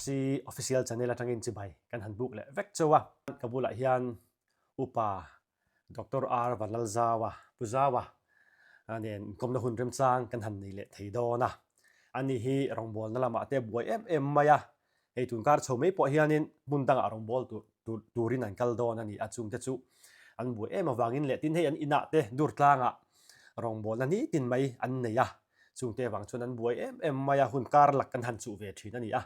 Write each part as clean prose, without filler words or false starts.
RC Official Channel atangin chibai kan han buk leh vek chauh a. Ka bulah hian Upa Doctor R Vanlalzaua, Pu Zaua, nen inkawmna hun remchang kan han nei leh thei dawn a. Ani hi rawngbawlna lamah te buai em em mai a, hei tunkar chho mai pawh hianin hmun dangah rawngbâwl tur turin an kal dawn a ni a, chungte chu an buai em avangin leh tin hei an inah te Durtlangah rawngbawlna nitin mai an nei a, chungte avang chuan an buai em em mai a, hun kar lak kan han chuh ve thin a ni a,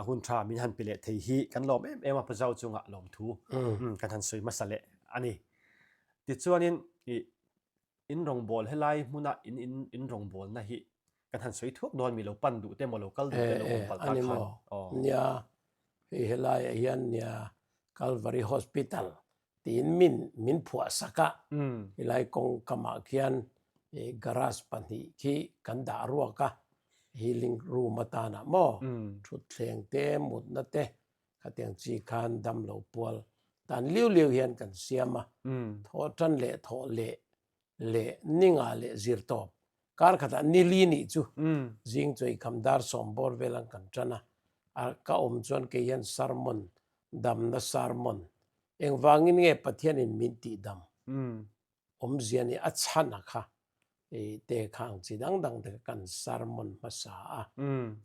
hun tha min han pe leh thei hi kan lawm em em a, Pu Zau chungah lawmthu kan han sawi hmasa leh a ni. Tichuanin ih In rawngbâwl helai hmuna in in in rawngbâwlna hi kan han sawi thuak dawn mi lo pan duh te emaw lo kal duh te lo awm palh tak khan aw. Nia, hei helaiah hian nia Calvary Hospital tiin min min phuah sak a, helai kawng kamah khian garage pahnih khi kan dah ruak a, healing room atanah maw thutthleng te mutna te Khatiang chi khan damlo pual tan liu liu hian kan siam a, thawh tan leh thawh leh leh ninga leh zir tawp kar khatah nili nih chu zing chawi kham dar sawm bawr vel ang kan tan a, a ka awm chuan kei hian sermon damna sermon engvangin nge Pathianin min tihdam awmzia nih a chhan a kha i te kha ang chi dang dang te kha kan sermon hmasa a,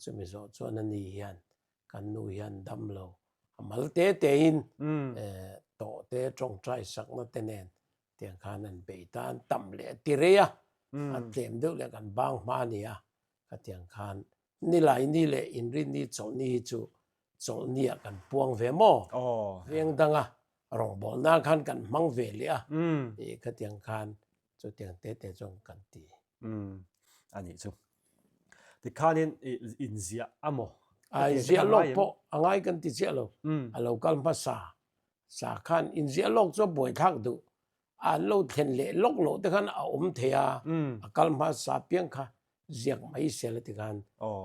chumi zawh chuan ani hian Kan nu hian dam lo a mal te te in tawh te tawngtai sakna te nen tiang khan an bei ta an tam leh a ti rei a, a tlem deuh leh kan bang hma a ni a, khatiang khan nilai ni leh inrinni chawlhni hi chu chawlhni ah kan puang ve maw? Veng danga rawngbawlna khan kan hmang ve leh a, khatiang khan chutiang te te chuan kan ti. A nih chu. Tikhanin inziah a maw? A inziah lawk pawh a ngai kan ti chiah lo. A lo kal hmasa sa khan inziah lawk chu a buaithlak duh. An lo thlen leh lawk loh te khan a awm thei a, a kal hmasa piang kha ziak mai sel a ti khan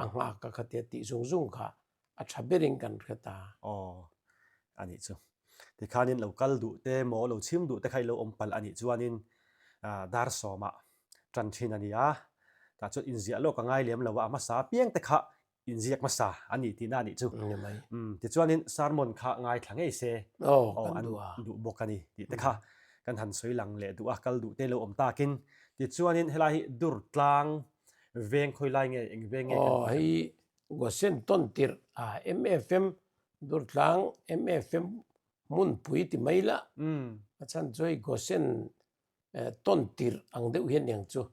a nghak a khatia tih zung zung kha a tha berin kan hre ta. Aw, a nih chu. Tikhanin lo kal duh te maw lo chhim duh te kha i lo awm palh a nih chuanin dar sawmah tan thin a ni a, tah chuan inziah lawk a ngai lem lo a, a hmasa apiang te kha inziak hmasa a ni tihna a nih chu. Tichuanin sermon kha ngaithla ngei se aw an duh bawk a ni tih te kha kan han sawi lang leh duh a, kal duh te lo awm takin. Tichuanin helai hi Durtlang veng khawi lai nge eng veng nge kan tih? Aw hei Gosen tawn tirh a MFM Durtlang MFM hmunpui ti mai la, a chhan chu hei Gosen tawn tirh ang deuh hian eng chu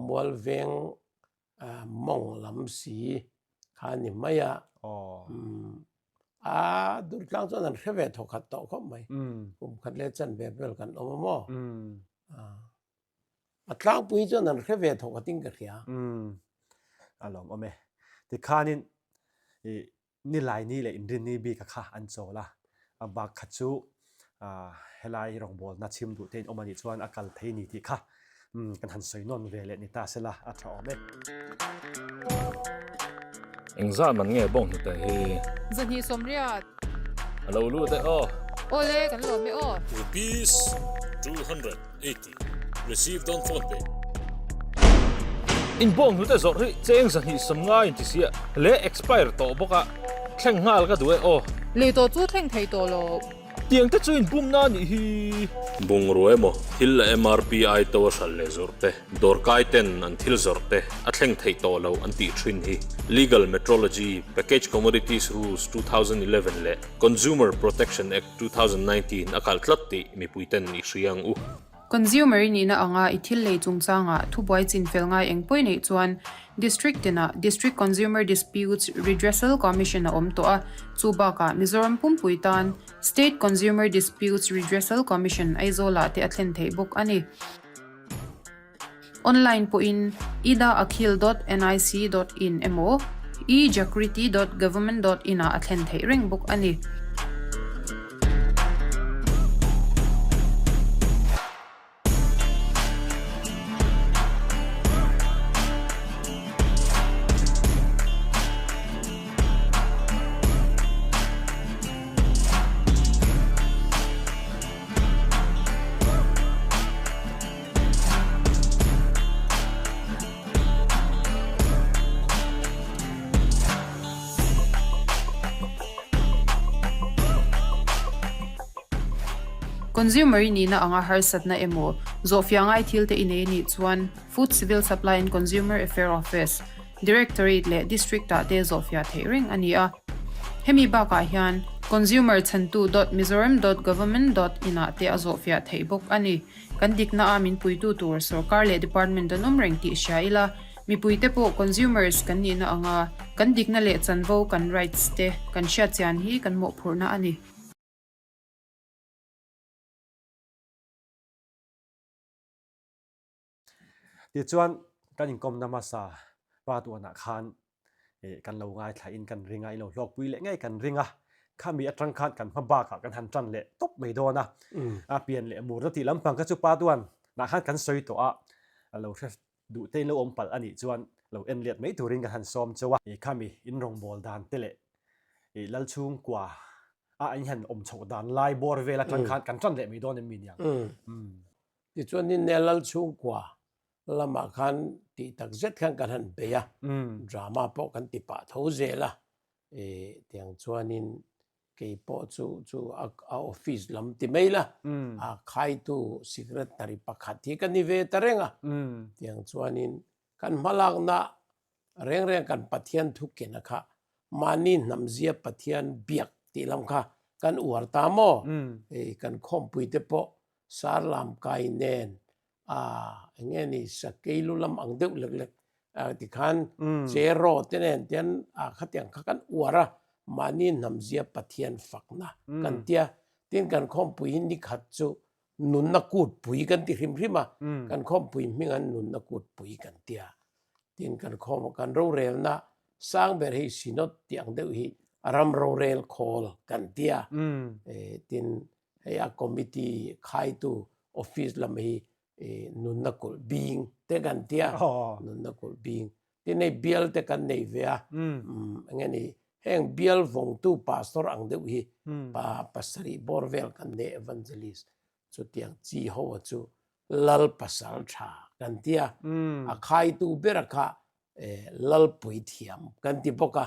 Mualveng mawng lam si kha a ni mai a, a Durtlang chuan an hre ve thaw khat tawh khawp mai, kum khat leh chanve vel kan awm a maw? A tlangpui chuan an hre ve thaw khatin ka hria. A lawm awm e. Tikhanin i Nilaini leh Inrinni bika kha an chawl a, a bak kha chu helai rawngbawlna chhim duh te in awm a nih chuan a kal thei ni tih kha kan han sawi nawn ve leh ni ta sela a tha awm e. Engzah man nge bawng hnute hi? Zahnih sawmriat. A lo lut e aw. Awle kan lawm e aw. Rupees 280 received on phone pay. In bawng hnute zawrh hi cheng zahnih sawm ngai in ti sia le expire tawh bawk a thleng nghal ka duh e aw. Lei tawh chu thleng thei tawh lo. Tiang te chu in bumna a nih hi. Bungrua emaw thil a MRP ai to a hral leh zawrh te, dawrkai ten an thil zawrh te a thleng theih tawh loh an tih thin hi Legal Metrology, Package Commodities Rules 2011 leh Consumer Protection Act 2019 a kalh tlat tih mipui ten i hria ang u. Consumer i nihna anga i thil lei chungchangah thubuai chinfel ngai eng pawi neih chuan District tinah District Consumer Disputes Redressal Commission a awm tawh a, chu bakah Mizoram pumpui tan State Consumer Disputes Redressal Commission Aizawlah te a thlen theih bawk a ni. Online pawhin idaakhil dot nic dot in emaw ejakriti dot government dot in ah a thlen theih reng bawk a ni. Consumer i nihna anga harsatna emaw, zawhfiah ngai thil te i nei anih chuan Food Civil Supply and Consumer Affair Office, Directorate leh District ah te zawhfiah theih reng a ni a. Hemi bakah hian Consumer chhantu dot mizoram dot government dot in ah te a zawhfiah theih bawk a ni. Kan dikna a min puitu tur sawrkar leh department an awm reng tih hria ila, mipuite pawh consumers kan nihna anga kan dikna leh chanvo kan rights te kan hriat chian hi kan mawhphurhna a ni. Tichuan kan inkawmna hmasa pa tuanah khan kan lo ngaithlain kan ring a, i lo hlawkpui leh ngei kan ring a, khami atang khan kan hma bakah kan han tan leh tawp mai dawn a, a pian leh murna tih lampang kha chu pa tuan nah khan kan sawi tawh a, a lo hre duh te in lo awm palh a nih chuan lo en let mai turin kan han sawm chauh a, khami in rawngbâwl dan te leh lal chhungkua a in han awm chhoh dan lai bawr vel atang khan kan tan leh mai dawn em mi niang. Tichuan in lal chhungkua lamah khan tih tak zet khan kan han bei a, drama pawh kan ti pah tho zel a, tiang chuanin kei pawh chu chu a office lam ti mai la, a khaitu secretary pakhat hi ka ni ve ta reng a, tiang chuanin kan hmalakna reng reng kan Pathian thu kena kha mahni hnamzia Pathian biak tih lam kha kan uar ta maw? Hei kan khawmpui te pawh Sarlam kai nen a eng nge ni sakei lu lam ang deuh lek lek tikhan cheraw te nen tian a khatiang kha kan uar a mahni hnamzia Pathian fakna kan tia tin kan khawmpui hi nikhat chu nunna kutpui kan ti hrim hrim a kan khawmpui hming an nunna kutpui kan tia tin kan khawm kan rorelna sang ber hi synod tih ang deuh hi ram rorel khawl kan tia tin hei a committee khaitu office lam hi nunna kulh bing te kan tia nunna kulh bing tin hei bial te kan nei ve a enge ni heng bial vawngtu pastor ang deuh hi pa pasarih bawr vel kan nei evangelist chutiang chi ho a chu lal pasal tha kan tia a khaitu bera kha lalpui thiam kan ti bawk a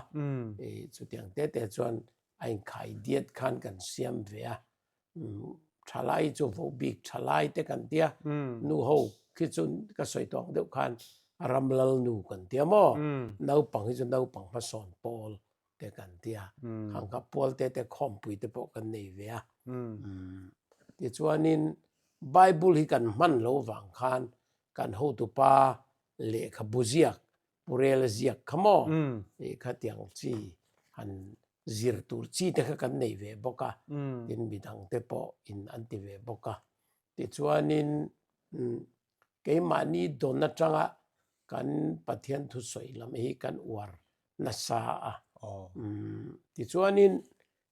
chutiang te te chuan a inkhai diet khan kan siam ve a thalai chu vo bik thalai te kan tia nu ho khi chu ka sawi tawng deuh khan ram lal nu kan tia maw naupang hi chu naupang hmasawn pawl te kan tia khang kha pawl te te khawmpui te pawh kan nei ve a tichuanin bible hi kan hman lo vang khan kan hotupa lehkhabu ziak Purel ziak kha maw tih kha tiang chi han zir tur chi te kha kan nei ve bawk a, tin midang te pawh in an ti ve bawk a. Tichuanin keimahni dawn atanga kan Pathian thusawi lam hi kan uar nasa a. Tichuanin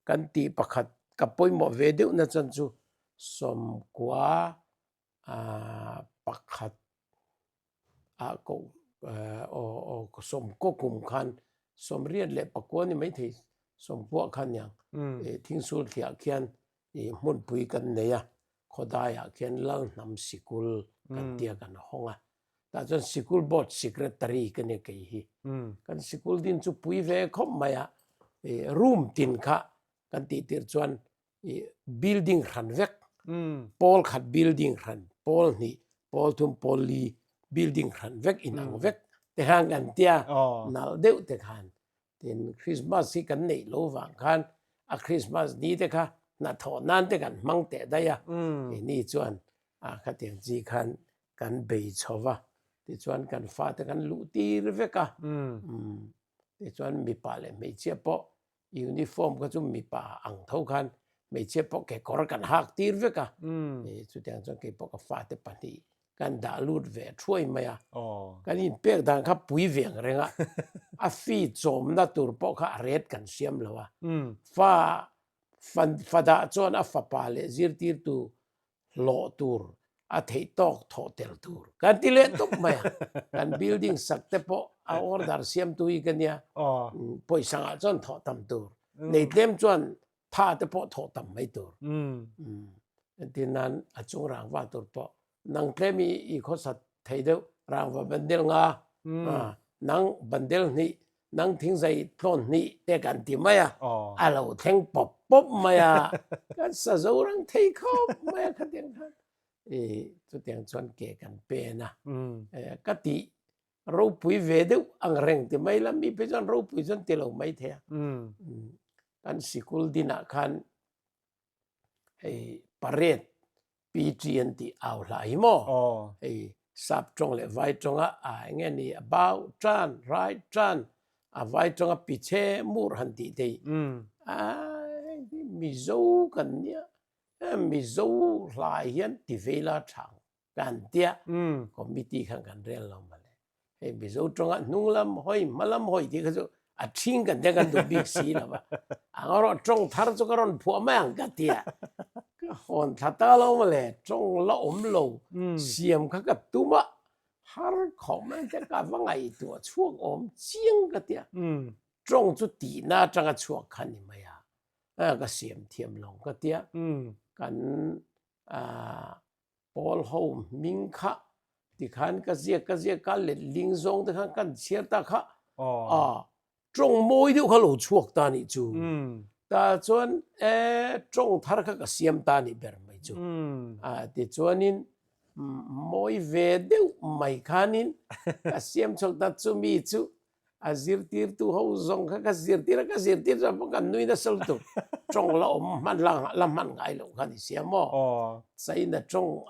kan tih pakhat ka pawimawh ve deuh na chuan chu sawmkua pakhat ah koh aw sawmkaw kum khan sawmriat leh pakua ni maithei sawmpuah khan niang thingsul thliah khian ih hmunpui kan nei a khawdaiah khian Lalhnam sikul kan tia kan hawng a tah chuan sikul board secretary ka nia kei hi kan sikul din chu pui ve khawp mai a ih room tin kha kan tih tir chuan building hran vek pawl khat building hran pawl hnih pawl thum pawl li building hran vek inang vek te khan kan tia nalh deuh te khan tin Christmas hi kan neih lo vang khan a Christmas ni te kha hnathawh nan te kan hmang teh daih a keini chuan a khatiang chi khan kan bei chho va tichuan kan fate kan luh tir vek a tichuan mipa leh hmeichhia pawh Uniform kha chu mipa ang tho khan hmeichhia pawh kekawr kan hak tir vek a, chutiang chuan kei pawh ka fate pahnih kan dah lut ve thuai mai a, kan inpek dan kha pui ve ang reng a, a fee chawmna tur pawh kha a rate kan siam lo a, fa fa dah chuan a fapa leh zirtirtu hlawh tur a theih tawk thawh tel tur kan ti leh tawp mai a kan building sak te pawh a order siam tu hi ka nia pawisa ngah chuan thawh tam tur nei tlem chuan tha te pawh thawh tam mai tur entir nan a chung rangva tur pawh nang tlem i i khawsat thei deuh rangva bandel nga nang bandel hnih. Nang thingzai tlawn hnih te kan ti mai a, a lo thleng pawp pawp mai a, kan sa zo rang thei khawp mai a khatiang khan i chutiang chuan ke kan pen a, ka tih ropui ve deuh ang reng ti mai la, mi phei chuan ropui chuan ti lo mai thei a, kan sikul dinah khan hei parade PT an tih au hlah hi maw? Hei sap tawng leh vai tawnga a eng nge ni a bau tan rai tan a vai tawnga piche mur han tih te hi a Mizo kan nia Mizo hlai hian ti vei la thang kan tia committee khan kan rel lo mawle. Hei Mizo tawnga hnung lam hawi hma lam hawi tih kha chu a ṭhing kan tia kan duh bik si lo va. Ang erawh ṭawng thar chu ka rawn phuah mai ang ka tia. Ka hawn thla ta lo mawle ṭawng la awm lo siam kha ka tum a, har khawp mai te ka va ngaihtuah chhuak awm chiang ka tia. Ṭawng chu tihna aṭanga chhuak kha ni mai a, ka siam thiam lo ka tia. Kan ah Paul ho hming kha tikhan ka ziak ka ziak ka let ling zawng te khan kan chhiar ta kha a tawng mawi deuh kha lo chhuak ta nih chu ta chuan e tawng thar kha ka siam ta nih ber mai chu a tichuanin mawi ve deuh mai khanin ka siam chhuak ta chumi chu A zirtirtu ho zawng kha ka zirtir a, ka zirtir chuan pawh kan nui nasa lutuk. Tawng la awm hman la la hman ngai loh kha ni sia maw? China tawng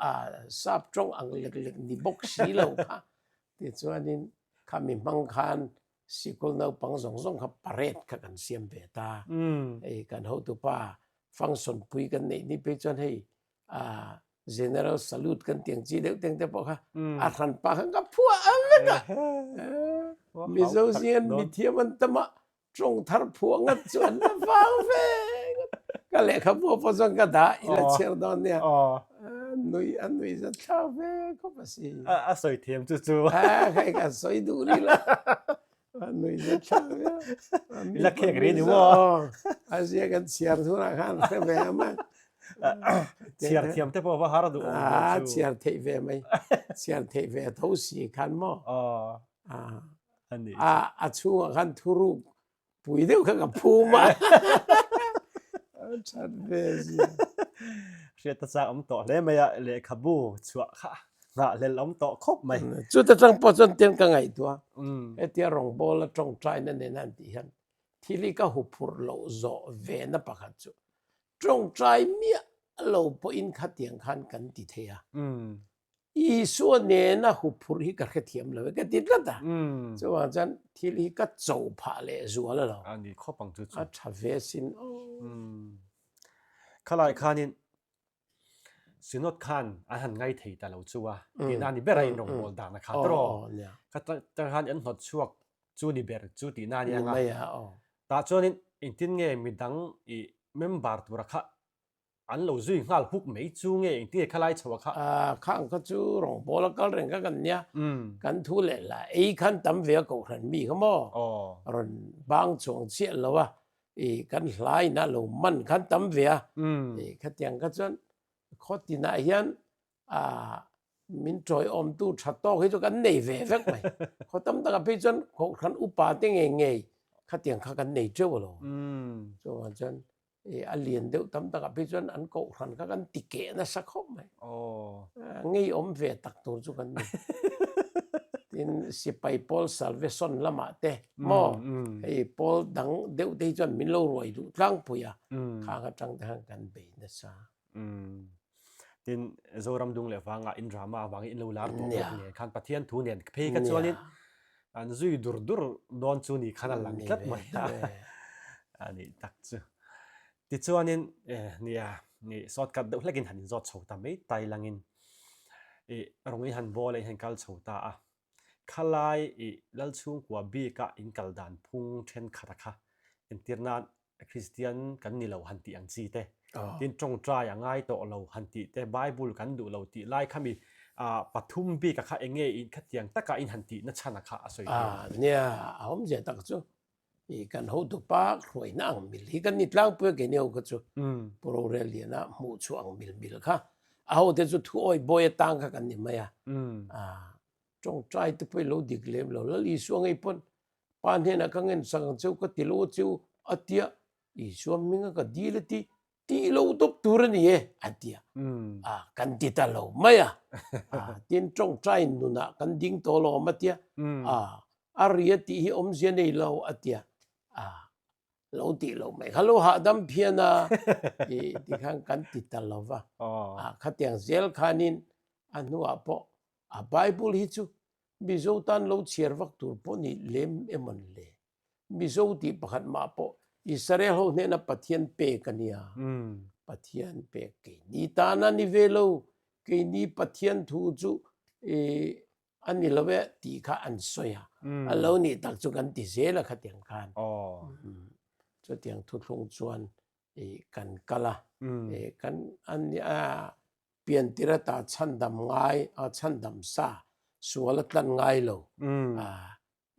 sap tawng ang lek lek ni bawk si lo kha. Tichuanin khami hmang khan sikul naupang zawng zawng kha parade kha kan siam ve ta. Hei kan hotupa function pui kan neih ni phei chuan hei General salute kan tiang chi deuh teng te pawh kha a hran pa khan ka phuah a vek a. Mizo zing an mithiam an tam a, tawng thar phuah ngat chu an la vang ve ngat. Ka lehkhabu pawh chuan ka dah i la chhiar dawn nia. Nui a nui zat thlak ve khawp a si. A sawi thiam chu chu. Hei ka sawi duh rih lo. Nui zat thlak ve. I la khek rih ni maw? A zia kan chhiar hunah khan hre ve ang a. Chhiar thiam te pawh va har duh awm ve chu. Chhiar theih ve mai. Chhiar theih ve tho si khan maw? A chhungah khan thuruk pui deuh kha ka phum a. That ve zia. Hriat ta chak awm tawh hle mai a, lehkhabu chhuah kha nghahhlelh awm tawh khawp mai. Chuta tang pawh chuan tiang ka ngaihtuah. Hetia rawngbawla tawngtaina nena an tih hian thil hi ka huphurh loh zawh ve na pakhat chu tawngtai miah lo pawhin khatiang khan kan ti thei a. Isua nena huphurh hi ka hrethiam lo e ka ti tlat a. Chuvang chuan thil hi ka cho phah leh zual a lo. A ni khawp ang chu chu. A tha ve sin aw. Khalai khanin Synod khan an han ngai thei ta lo chu a. Tihna a ni ber a in rawngbâwl dan a kha tawh. Kha tang khan an hnawt chhuak chu ni ber chu tihna a ni ang a. Tah chuanin engtin nge midang i member tura kha An lo zui nghal huk mai chu nge engtin nge khalai chho a kha? Khang kha chu rawngbâwl a kal reng kha kan nia. Kan thu leh lah ei khan tam ve a kohhran mi kha maw? Rawn bang chuang chiah lo a, i kan hlain a lo man khan tam ve a. I khatiang kha chuan khaw tinah hian min tawiawmtu tha tawk hi chu kan nei ve vek mai. Khaw tam takah phei chuan kohhran upa te ngei ngei khatiang kha kan nei teuh a lo. Chuvang chuan I a lian deuh tam takah phei chuan an kohhran kha kan ti keh nasa khawp mai. Ngeiawm ve tak tur chu kan ni. Tin sipai pawl salvation lamah te maw hei pawl dang deuh te hi chuan min lo ruai duh tlangpui a, khang atang te khan kan bei nasa. Tin Zoram dung leh vangah in drama avangin in lo lar tawh bawk nen khan Pathian thu nen phei kha chuanin an zui dur dur dawn chu ni khan a lang tlat mai a a nih tak chu. Tichuanin nia shortcut deuh hlekin han inzawt chho ta mai tai langin ih rawng in han bawl a in han kal chho ta a. Khalai ih Lalchhungkua bika in kal dan phung thenkhat a kha entir nan Kristian kan ni lo han tih ang chi te, tin tawngtai a ngai tawh lo han tih te, Bible kan duh lo tih lai kha mi pathum bik a kha eng nge in khatiang taka in han tih na chhan a kha a sawi thei. Nia, a awmzia tak chu i kan hotupa hruaina ang mil hi kan ni tlangpui a keini ho kha chu Pu Rorelliana hmuh chhuah ang mil mil kha a hote chu thu awi bawi atang kha kan ni mai a, tawngtai te pawh i lo dik lem lo, Lal Isua ngei pawn. Pa hnenah ka ngensak ang cheu ka ti lo a cheu a tia, Isua hminga ka dil a ti, tih lo tawp tur a ni e a ti a, a kan ti ta lo mai a, a tin tawngtai nunah kan ding tawh lo awm a tia, a a ri a tih hi awmzia nei lo a tia, a lo tih lo mai kha lo hahdam phian a ti tikhan kan ti ta lo va, a khatiang zel khanin a hnuah pawh a Bible hi chu Mizo tan lo chhiar vak tur pawh ni lem emawn le. Mizo tih pakhat mah pawh Israel ho hnena Pathian pek a nia. Pathian pek keini tan a ni ve lo, keini Pathian thu chu a ni lo e tih kha an sawi a. A lo nih tak chu kan ti zel a khatiang khan. Chutiang thuthlung chuan kan kal a, kan piantir ata chhandam ngai, chhandam sa sual a tlan ngai lo.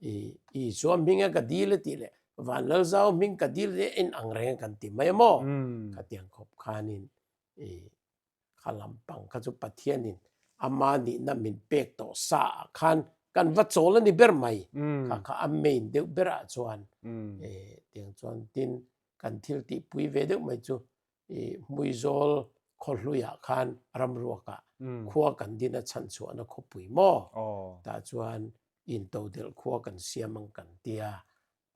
I Isua hminga ka dil a tih leh Vanlalzau hming ka dil te en ang reng a kan ti mai a maw? Khatiang khawp khanin i kha lampang kha chu Pathianin ama nihna min pek tawh sa ah khan kan va chawl a ni ber mai. Kha kha a main deuh berah chuan tiang chuan tin kan thil tihpui ve deuh mai chu i Hmuizawl khawhluiah khan ramruakah khua kan din a chhanchhuahna khawpui maw? Tah chuan intodelh khua kan siam ang kan ti a,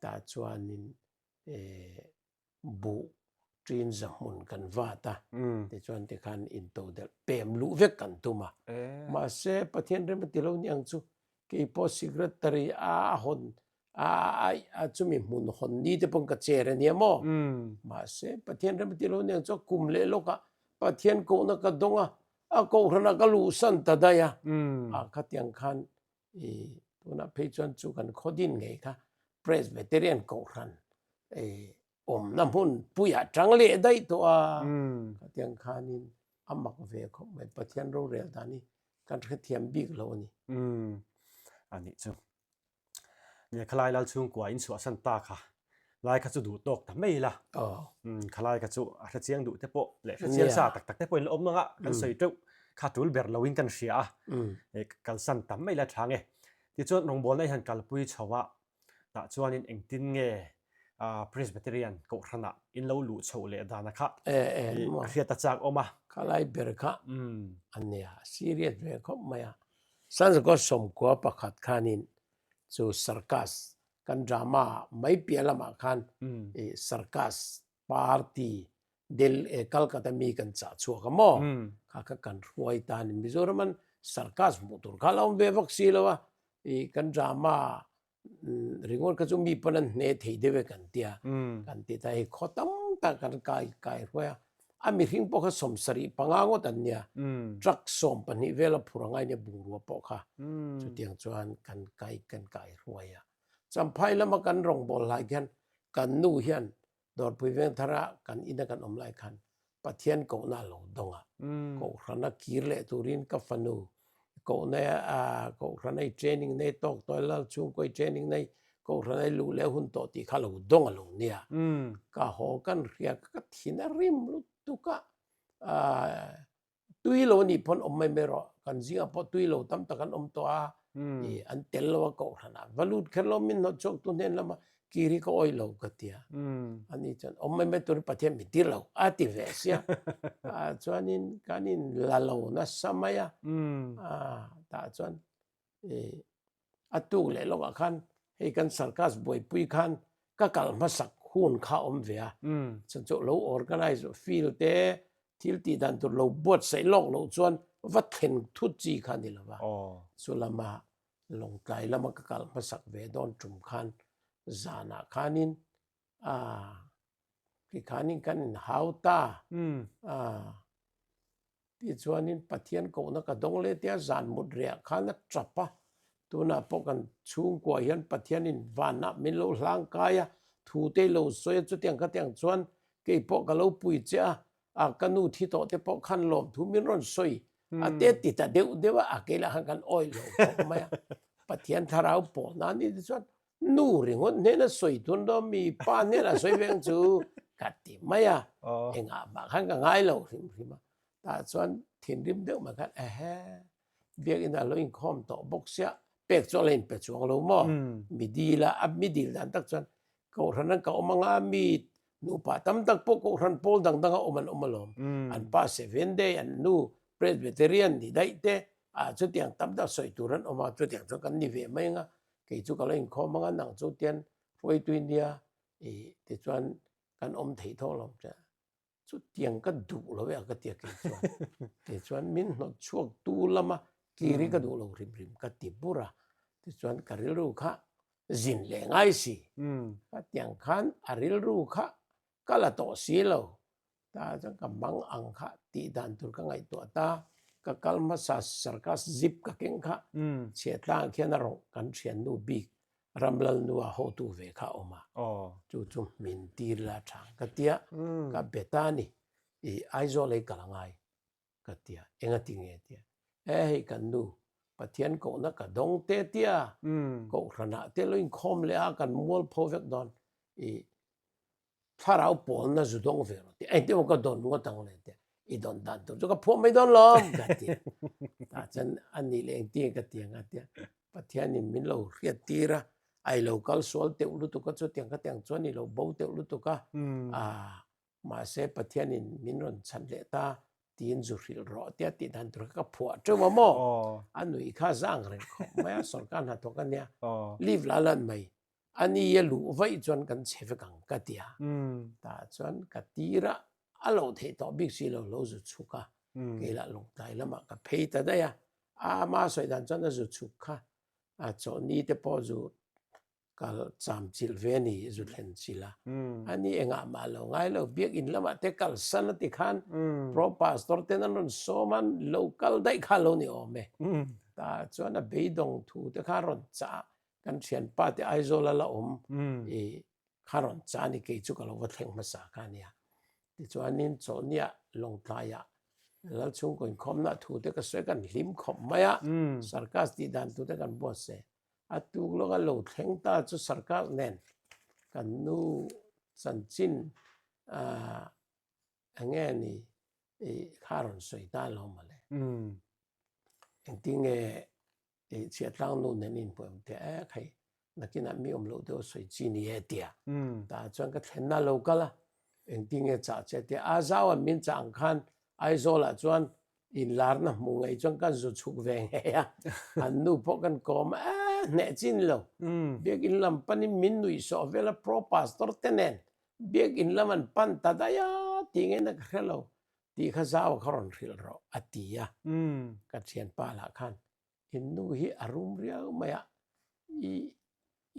tah chuanin buh ṭin za hmun kan vat a, tichuan tikhan intodelh pem luh vek kan tum a. Mahse, Pathian rem a ti lo ni ang chu, kei pawh secretary a hawn a chumi hmun hawn ni te pawn ka chair a nia maw? Mahse, Pathian rem a ti lo ni ang chu, kum leh lawkah Pathian kohna ka dawng a, a kohhranah ka luhsan ta daih a, a khatiang khan i tunah phei chuan chu kan khaw din ngei kha Presbyterian kohhran i awmna hmun puiah tang leh daih tawh a, khatiang khanin a mak ve khawp mai Pathian rorel dan hi kan hrethiam bik lo a ni. A nih chu. Nia khalai lal chhungkua in chhuahsan ta kha lai kha chu duh tawk ta mai la. Khalai kha chu a hrechiang duh te pawh leh hrechiang sa tak tak te pawhin la awm anga kan sawi teuh kha tul ber loin kan hria a. Kalsan tam mai la tha nge. Tichuan rawngbawlna hi han kalpui chho a tah chuanin engtin nge Presbyterian kohhranah in lo luh chhoh leh dana kha a hriat a chak awm a. Khalai ber kha a nia, serious ve khawp mai a. Sanzakaw sawmkua pakhat khanin chu circus kan drama mai piah lamah khan circus party Del Calcutta mi kan chah chhuak a maw? Kha kha kan hruai ta a ni. Mizoram an circus hmuh tur kha a la awm ve vak si lo a, i kan drama ringawt kha chu mi pawn an hne thei deuh e kan tia kan ti ta hei khaw tam tak kan kai kai hruai a, a mihring pawh kha 75 ngawt an nia, truck 12 vel a phur a ngai nia bungrua pawh kha chutiang chuan kan kai kan kai hruai a. Champhai lama kan rawngbâwl lai khian kan nu hian Dawrpui Vengthara kan ina kan awm lai khan Pathian kohna a lo dawng a, Kohhrana kir leh turin ka fanu kohna Kohhrana i training nei tawk tawh e, Lal chhungkaw i training nei Kohhrana i luh leh hun tawh tih kha a lo dawng a lo nia. Ka haw kan hria ka thin a rim lutuk a, Tui lo anih pawn awm mai mai rawh, kan zingah pawh tui lo tam tak an awm tawh a, i an tel lo a kohhran ah va lut kher lo min hnawt chhuak tu hnen lama kir hi ka awih lo ka ti a, ani chuan awm mai mai turin Pathian min tir lo a ti ve sia, ah chuanin kan in la lo nasa mai a, ah tah chuan i a tuk leh lawkah khan hei kan circus buaipui khan ka kal hmasak hun kha awm ve a, chuan chu lo organize field te thil tih dan tur lo buatsaih lawk loh chuan va thlen thut chi kha a ni lo va, chu lama Lawngtlai lama ka kal hmasak ve dawn tum khan zanah khanin ah tikhanin kan inhau ta ah Tichuanin Pathian kohna ka dawng leh tia zan mut rehah khan a tap a, tunah pawh kan chhungkuah hian Pathianin vanah min lo hlang kai a, thu te lo sawi a, chutiang khatiang chuan kei pawh ka lo pui che a, a ka nu thi tawh te pawh khan lawmthu min rawn sawi a te ti ta deuh deuh a, a keilah khan kan awih lo khawp mai a, Pathian thlarau pawh nan ni te chuan Nu ringawt hnena sawi tun dawn mi pa hnena sawi veng chu ka ti mai a, engah mah khan ka ngai lo hrim hrim a, tah chuan thinrim deuh mai khan ehe biakinn ah lo inkhawm tawh bawk sia. Pek chu a la inpe chuang lo maw? Mi dil a, a mi dil dan tak chuan Kohhran an ka awm anga mi nupa tam tak pawh Kohhran pawl dang danga awm an awm alawm. An pa Seventh Day, an nu Presbyterian ni daih te, ah chutiang tam tak sawi tur an awm a, chutiang chuan kan ni ve mai anga kei chu ka lo inkhawm anga nang chu tian hruaitui nia ih tichuan kan awm thei thawk lo che. Chutiang ka duh lo e a ka ti a kei chuan. Kei chuan min hnawt chhuak tu lama kir hi ka duh lo hrim hrim ka ti bur a. Tichuan ka rilru kha zin leh ngai si. Khatiang khan a rilru kha ka la tawh si lo. Tah chuan ka mang ang kha tih dan tur ka ngaihtuah ta. Ka kal hmasa circus zip ka keng kha chhiatlang khian a rawh kan thiannu bik Ramlalnua hotu ve kha a awm a, chu chu min tir la tha ka tia, ka be ta a ni, i Aizawl ei kal a ngai ka tia, enga ti nge tia, e hei kan nu Pathian kohna ka dawng te tia, kohhranah te lo inkhawm leh a kan mualpho vek dawn, i thlarau pawlna zu dawng ve rawh tih engtin emaw ka dawn ngawt ang le tia i dawn dan tur chu ka phuah mai dawn lawm ka ti tah chuan a nih leh engtin ka ti ang a tia Pathianin min lo hriat tir a a i lo kal sual teuh lutuk a chutiang ka tiang chuan i lo bo teuh lutuk a ah mahse Pathianin min rawn chhan leh ta tiin zu hrilh rawh tia tih dan tur kha ka phuah teuh a maw a nuih kha zang reng khawp mai a sawrkar hnathawk a nia leave la lan mai A ni a luh vaih chuan kan chhe vek ang ka ti a. Tah chuan ka tir a, a lo theih tawh bik si lo, lo zu chhuk a. Kei lah lungtlai lamah ka phei ta daih a. A ama sawi dan chuan a zu chhuk kha a chawhni te pawh zu kal cham chilh ve a ni, zu thlen chilh a. A ni engah mah lo ngai lo, biakinn lamah te kalsan a ti khan Pro Pastor ten an rawn sawm a, lo kal daih kha a lo ni awm e. Tah chuan a beidawng thu te kha a rawn chah a, Kan thianpa te Aizawl a la awm i kha rawn cha ni kei chu ka lo va thleng hmasa kha a nia. Tichuanin Chawhniah Lawngtlaiah Lalchhungkaw inkhawmna thu te ka sawi kan hlim khawp mai a, Sarkas tih dan tur te kan buatsaih. A tuk lawka lo thleng ta chu Sarkas nen kan nu chanchin ah eng nge ni i kha rawn sawi ta lo mawle. Engtin nge I chhiatlang nu nen in hmuh em tia ek hei nakinah mi awm loh deuh a sawi chi ni e tia. Tah chuan ka thlenna lo kal a, engtin nge chah che tia a zau an min chah ang khan Aizawl ah chuan inlarna hmuh ngei chuan kan zu chhuk ve ngei a, an nu pawh kan kawm a e hneh chin lo. Biakinn lam panin min nuih sawh vel a pro pastor te nen biakinn lam an pan ta daih a tih ngei na ka hre lo. Tih kha zau kha rawn hrilh rawh a ti a, ka thianpa lah khan in nu hi a rum riau mai a, i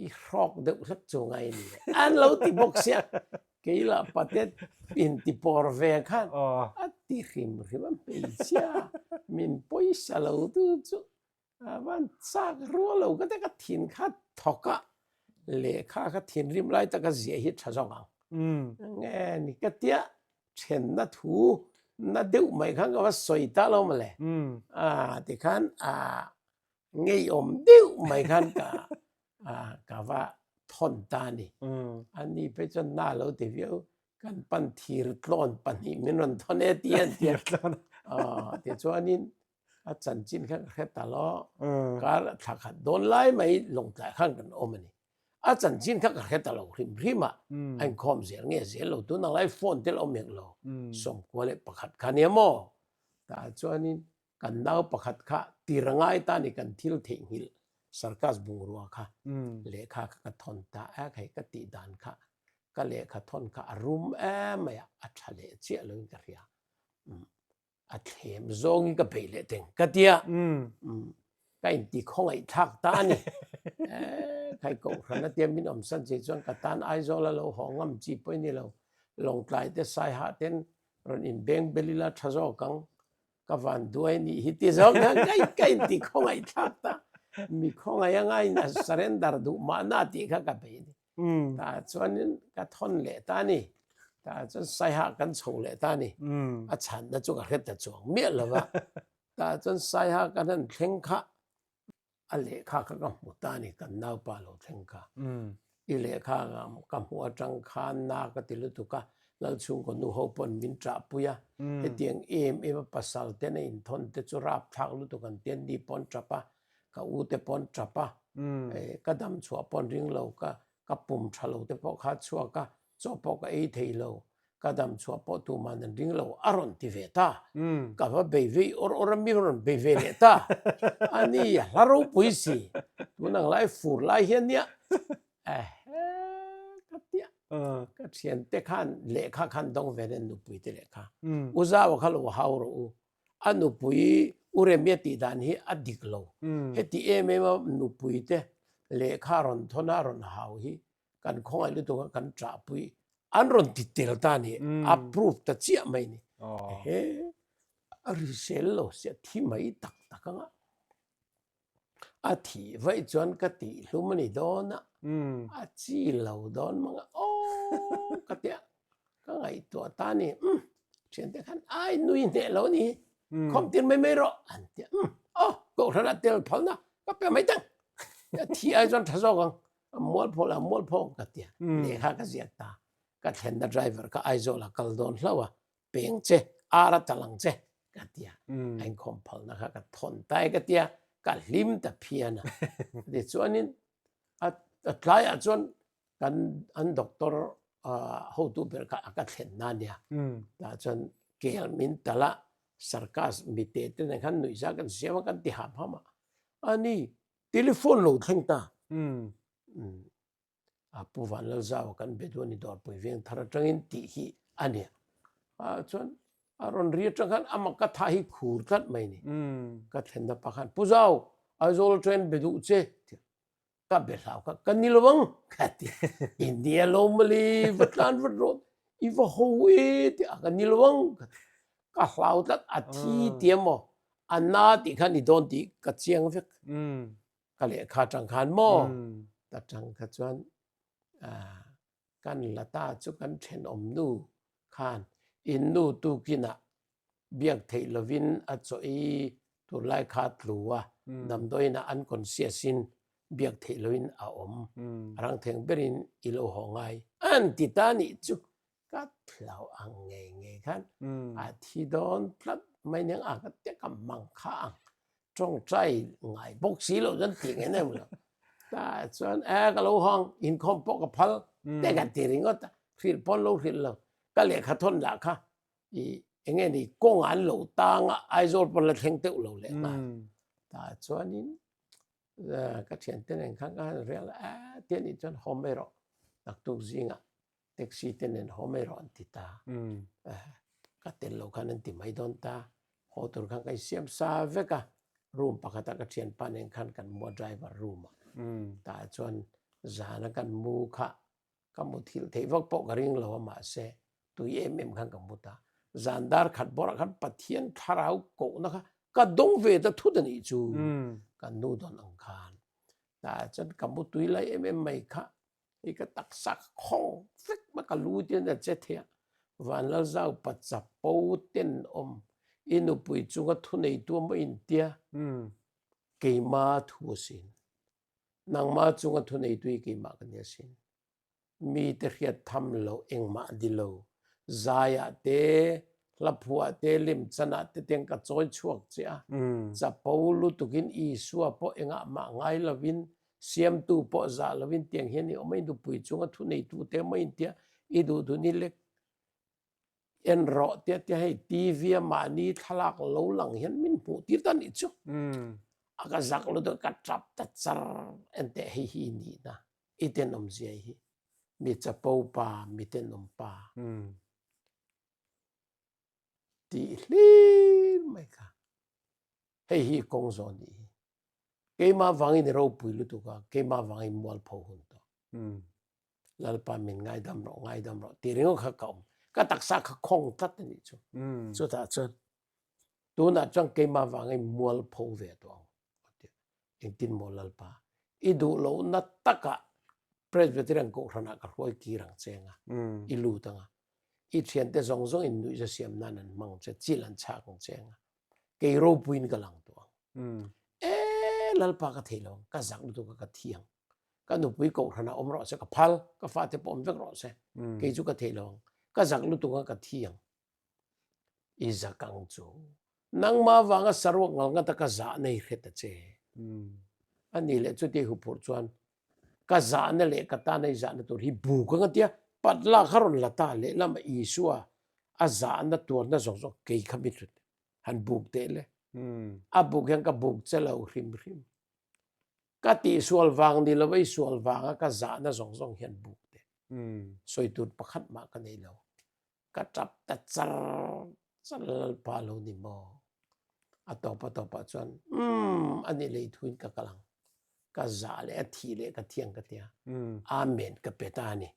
i hrawk deuh hlek chu ngai ni e an lo ti bawk sia, kei lah pate in ti pawr ve khan a ti hrim hrim a hmeichhia min pawisa lo tu chu A van chak rual lo ka te ka thin kha thawk a, lehkha kha thinrim lai taka ziah hi tha zawk ang. Nge ni ka tia thenna thu na deuh mai khan ka va sawi ta lo mawle. A tikhan a ngeiawm deuh mai khan ka ka va thawn ta a ni. Ani phei chuan na lo ti viau kan pan thir tlawn pahnih min rawn thawn e ti an ti a. Tichuanin A chanchin kha ka hre ta lo. Kar thla khat dawn lai mai Lawngtlai khan kan awm a ni. A chanchin kha ka hre ta lo hrim hrim a, a inkhawm zel nge zel lo tun ang lai phone te la awm hek lo. Sawmkua leh pakhat kha nia maw? Tah chuanin kan nau pakhat kha tir a ngai ta ni kan thil theihnghilh circus bungrua kha lehkha kha ka thawn ta a, hei ka tih dan kha ka lehkha thawn kha a rum em mai a, a tha leh chiah loin ka hria. A thlem zawngin ka beih leh teng ka tia ka inti khawngaih thlak ta a ni. Khai kohhran a tia min awmsan che chuan ka tan Aizawl a lo haw ngam chi pawh i ni lo. Lawngtlai te Saiha ten rawn inbeng bel ila tha zawk ang ka van duai nih hi ti zawk khan ka inti khawngaih thlak ta. Mi khawngaih anga in a surrender duh mahna tih kha ka beih a ni. Tah chuanin ka thawn leh ta a ni. Tah chuan Saiha kan chho leh ta a ni. A chhanna chu ka hre ta chuang miah lo va. Tah chuan Saiha kan han thleng kha a lehkha kha ka hmu ta a ni, kan naupa lo thleng kha. I lehkha ka hmuh atang khan na ka ti lutuk a, Lalchhungkaw nu ho pawn min ṭahpui a. Hetiang em em a pasal ten a inthawn te chu rapthlak lutuk an ti a, ni pawn ṭap a. Ka u te pawn tap a, ka dam chhuah pawn ring lo, ka ka pum tha lo te pawh kha chhuak a, chaw pawh ka ei thei lo, ka dam chhuah pawh tuman an ring lo a rawn ti ve ta. Ka va bei vei awr awr a, mi rawn bei ve leh ta. A ni, a hla ropui si. Tun ang lai fur lai hian nia, ehe ka tia. Ka thiante khan lehkha khan dawng ve nen nupui te lehkha. U Zaua kha lo hau rawh u. A nupui U Remia tih dan hi a dik lo. Heti em em a nupui te lehkha rawn thawn a rawn hau hi kan khawngaih lutuk a kan ṭahpui an rawn ti tel ta a ni, a proof ta chiah mai a ni. Ehe, a hrisel lo sia thi mai tak tak anga a thih vaih chuan ka tih hlum a ni dawn a, a chi lo dawn mang a, aw ka tia ka ngaihtuah ta a ni, umm thiante khan ai nui hneh lo a ni hi, khawm tir mai mai rawh an tia, umm aw kohhran ah tel phalna ka pe mai tang, a thih ai chuan tha zawk ang. A mualpho la mualpho ka tia lehkha ka ziak ta ka thlenna driver kha Aizawl a kal dawn hlauh a peng che ar a tal ang che ka tia a inkhawm phalna kha ka thawn ta e ka tia ka hlim ta phian a tichuanin a tlaiah chuan kan an doctor hotu ber kha a ka thlenna a nia tah chuan kel min tal a circus mite te nen khan nuihza kan siam a kan ti ham ham a ani Telephone lo thleng ta. A Pu Vanlalzau kan be duh a ni Dawrpui veng thar atangin tih hi a ni. A chuan a rawn ri atang khan ama ka tha hi khur tlat mai ni. Ka thlenna pa khan Pu Zau Aizawl atangin be duh che ka be hlau kha ka ni lo ang ka ti. India lo mawle va tlan vat rawh i va ho e tih a ka ni lo ang ka ti. Ka hlau tlat a thi ti emaw a na tih kha ni dawn tih ka chiang vek. Ka lehkha atang khan maw ta tang kha chuan kan la ta chu kan thenawm nu khan in nu tukinah biak theih lovin a chaw ei tur lai kha a tlu a, damdawiinah an conscious in biak theih loin a awm. A rang theng berin i lo haw ngai an ti ta nih chu ka hlau ang ngei ngei khan a thi dawn tlat mai nia a ka tia ka mang kha ang tawngtai ngai bawk si lo chuan tih nge nem lo ta chuan e ka lo hawng inkhawm pawh ka phal te ka ti ringawt a hrilh pawn lo hrilh lo ka lehkha thawn lah kha i enge ni kawng an lo tang a Aizawl pawn la thleng teuh lo leh nghal ta chuanin ka thiante nen khan ka han rel a ti anih chuan haw mai rawh naktuk zingah taxi te nen haw mai rawh an ti ta. Ka tel lo khan an ti mai dawn ta. Haw tur khan ka insiam sa vek a, room pakhatah ka thianpa nen khan kan mu a driver room ah. Tah chuan zana kan mu kha ka muthilh theih vak pawh ka ring lo a mahse tui em em khan ka mu ta. Zan dar khat bawrah khan Pathian thlarau kohna kha ka dawng ve ta thut a nih chu kan nu dawn ang khan. Tah chuan ka mu tui lai em em mai kha I ka taksa ka khawng vek mai ka lu te hian a che thei a, Vanlalzau pa chapo tenawm i nupui chunga thuneitu a maw intia keima thu asin, nangma chunga thuneitu hi keimah ka ni asin, mite hriat tham loh engmah di lo, zaiah te Hlaphuah te lemchanah te teng ka chawi chhuak che a, chapo lutukin Isua pawh engah mah ngai lovin, Siamtu pawh zah lovin tiang hian i awm a, i nupui chunga thuneitu te maw intia i duh duh ni lek en rawh tia tia hei TV a mahni thlalak lo lang hian min hmuh tir ta nih chu. A ka zak lutuk ka tap ta char enteh hei hi i nihna i tenawmzia hi mi chapo pa mi tenawm pa. Tih hlir mai kha hei hi kawng zawh nih hi keimah vangin i ropui lutuk a keimah vangin mualpho hun tawh Lalpa min ngaidam rawh ngaidam rawh tih ringawt kha ka awm ka taksa kha khawng tlat a nih chu chutah chuan tunah chuan keimah vangin mualpho ve tawh ang engtin maw Lalpa i duh lohna takah Presbyterian kohhranah ka hruai kir ang che anga i lut anga i thiante zawng zawng in nuihza siam nan an hmang che chil an chhak ang che anga kei ropuiin ka lang tawh ang e Lalpa ka thei lo ang ka zak lutuk a ka thi ang ka nupui kohhranah awm rawh se ka phal ka fate pawh awm vek rawh se kei chu ka thei lo ang ka zak lutuk a ka thi ang I zak ang chu. Nangmah vanga saruak ngal ngata ka zah nei hret a che. A nih leh chuti huphurh chuan ka zahna leh ka tana i zahna tur hi buk ang a tia, pat lak a rawn la ta lehlam a Isua a zahna tuarna zawk zawk kei kha mi hlut han buk teh le. A buk hian ka buk che lo hrim hrim. Ka tihsual vang ni lova i sual vanga ka zahna zawng zawng hian buk teh. Sawi tur pakhat mah ka nei lo. Ka tap ta char char Lalpa lo ni maw? A tawp a tawpah chuan umm a ni lei thuin ka kal ang. Ka zah leh a thih leh ka thiang ka tia. Amen ka pe ta a ni.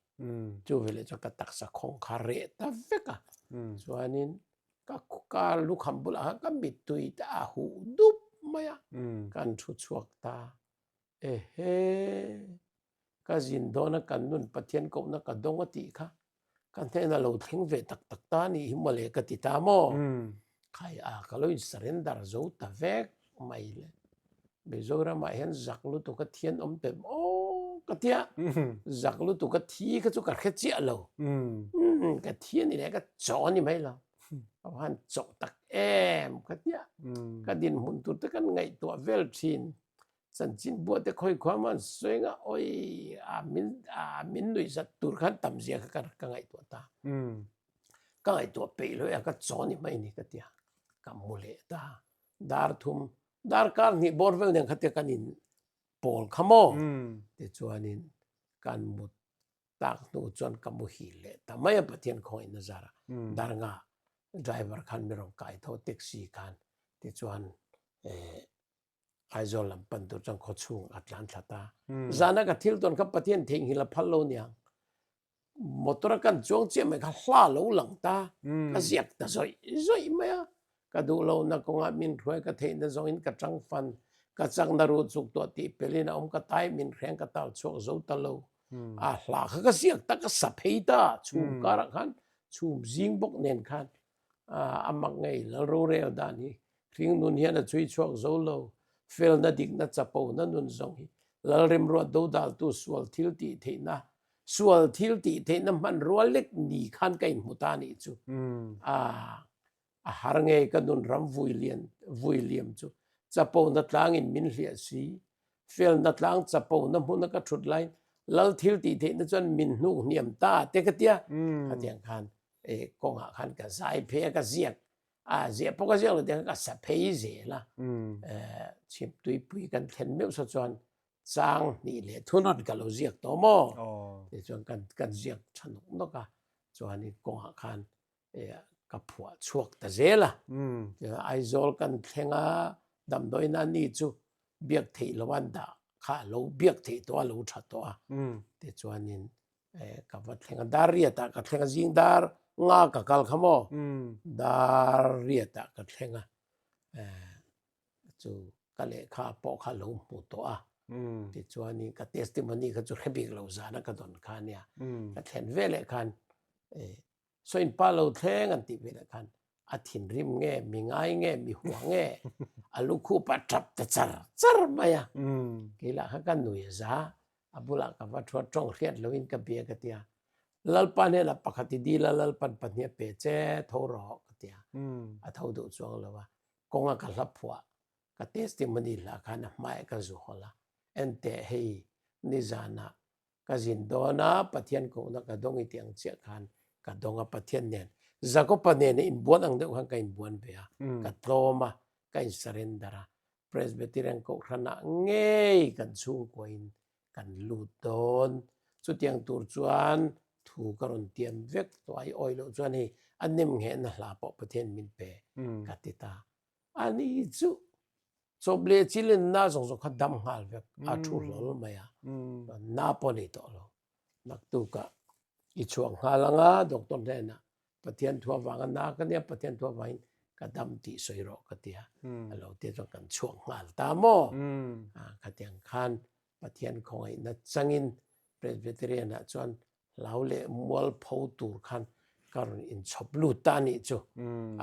Chu veleh chuan ka taksa khawng kha reh ta vek a. Chuanin ka ka lukham bulah khan ka mittui te a huh dup mai a. Kan thu chhuak ta. Ehe! Ka zin dawn a kan nun Pathian kohna ka dawng a tih kha ka hnenah lo thleng ve tak tak ta anih hi mawle ka ti ta maw? Khai a ka lo in surrender zo ta vek mai le. Mizoramah hian zak lutuk a thian awm teh maw ka tia zak lutuk a thi kha chu ka hre chiah lo. Ka thi a ni leh ka chaw a ni mai lo. Ka han chawh tak em ka tia ka dinhmun tur te kan ngaihtuah vel thin. Chanchin buah te khawi khuam an sawi nga oi a min a min nuih zat tur khan tam zia kha ka ka ngaihtuah ta. Ka ngaihtuah peih lo a ka chaw ni mai ni ka tia. Ka mu leh ta. Dar thum dar kar hnih bawr vel nen khatia kan in pawl kha maw. Tichuanin kan mut tak hnu chuan ka muhil leh ta mai a Pathian khawngaih na zar ah dar nga driver khan mi rawn kai tho taxi khan tichuan eh Aizawl lam pan tur chuan khaw chhung a tlan thla ta. Zana ka thil tawn kha Pathian theihnghilh a phal lo niang. Motor a kan chuang chiah mai kha hla lo lang ta. Ka ziak ta zawih zawih mai a. Ka duh lo na kawngah min hruai ka theihna zawngin ka tang fan. Ka chakna ruh chuk tuah tih pelin a awm ka tai min hreng ka tal chhuak zo ta lo. A hla kha ka ziak ta ka sa phei ta chhum karah khan chhum zing bawk nen khan a mak ngei lal rorel dan hi Hring nun hian a chhui chhuak zo lo. Felna dikna chapona nun zawng hi Lalremruat dodaltu sual thil tih theihna sual thil tih theihna hmanrua lek ni khan ka inhmu ta anih chu. A a har ngei ka nun ram vui lian vui liam chu chapona tlangin min hliah si. Felna tlang chapona hmuna ka thut laiin Lal thil tih theihna chuan min hnuk hniam ta te ka tia. Khatiang khan kawngah khan ka zai phei a ka ziak A ziah pawh ka ziak lo tiang ka sa phei zel a. Chhip tuipui kan thlen meuh saw chuan chang hnih leh thunawn ka lo ziak tawh maw? Tichuan kan kan ziak tha nawk nawk a, chuanin kawngah khan ka phuah chhuak ta zel a. Tichuan Aizawl kan thleng a, damdawiina ni chu biak theih lo an dah kha a lo biak theih tawh a, a lo tha tawh a. Tichuanin ka va thleng a dar riatah ka thleng a zing dar nga ka kal kha maw dar riatah ka thleng a chu ka lehkha pawh kha lo hmu tawh a tichuanin ka testimony kha chu hre bik lo zana ka dawn kha ania ka thlen veleh khan Saw inpa lo thleng an tih veleh khan a thinrim nge, mi ngai nge, mi hua nge, a lukhup a tap ta char char mai a. Kei lah kha ka nui a za, a bulah ka va thuat tawng hriat loin ka bia ka ti a. Lalpa hnenah pakhat i dil a, Lalpan pahnih a pe che, tho rawh ka ti a. A tho duh chuang lo a, kawnga ka hla phuah, ka testimony hla khan a hmaiah ka zu hawlh a, enteh hei nizanah Ka zin dawn a, Pathian kohna ka dawng i tih ang chiah khan ka dawng a, Pathian nen Jakopa nen a inbuan ang deuh khan ka inbuan ve a, ka tlawm a, ka in surrender a, Presbyterian kohhranah ngei kan chhungkuain kan lut dawn. Chutiang tur chuan thu ka rawn tiam vek tawh a, i awih loh chuan hei a nem nghehna hla pawh Pathian min pe ka ti ta. Ani chu Chawp leh chilin na zawng zawng kha dam nghal vek a thu hlawl mai a, na pawh nei tawh lo. Naktukah i chhuak nghal ang a, doctor hnenah Pathian thu avanga na ka nia, Pathian thu avangin ka dam tih sawi rawh ka ti a, a lo tia chuan kan chhuak nghal ta maw? Khatiang khan Pathian khawngaihna changin Presbyterian-ah chuan hlau leh mualpho tur khan ka rawn inchhawp lut ta anih chu.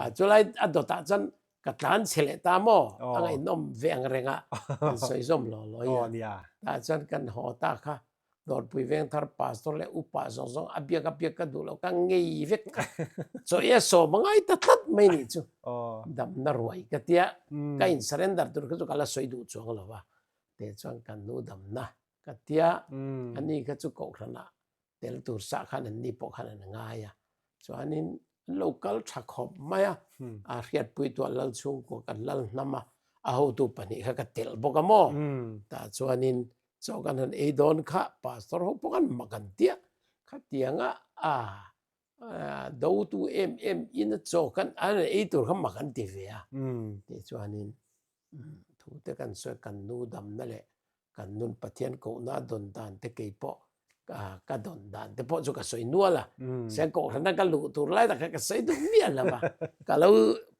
A chulai a dawtah chuan ka tlan chhe leh ta maw? A ngaihnawm ve ang reng a, kan sawi zawm law law i a. Tah chuan kan haw ta kha Dawrpui Vengthar pastor leh upa zawng zawng a biak a biak ka duh lo ka ngei vek kha. Chaw i a sawm a ngai ta tlat mai nih chu. Damna ruai ka tia ka in surrender tur kha chu ka la sawi duh chuang lo va. Te chuan kan nu damna ka tia, ani kha chu kohhranah tel tur sah khan an ni pawh khan an ngai a. Chuanin an lo kal tha khawp mai a, a hriatpui tuah lal chhungkua kan lal hnam a, a hotu pahnih kha ka telh bawk a maw? Tah chuanin chaw kan han ei dawn kha pastor ho pawh khan mak an tia, khatianga a dotu em em in a chaw kan an ei tur kha mak an ti ve a. Tichuanin thu te kan sawi kan nu damna leh kan nun Pathian kohna dawn dan te kei pawh ka dawn dan te pawh chu ka sawi nual a. Siang kohhrana ka luh tur lai tak kha ka sawi duh miah lo va, ka lo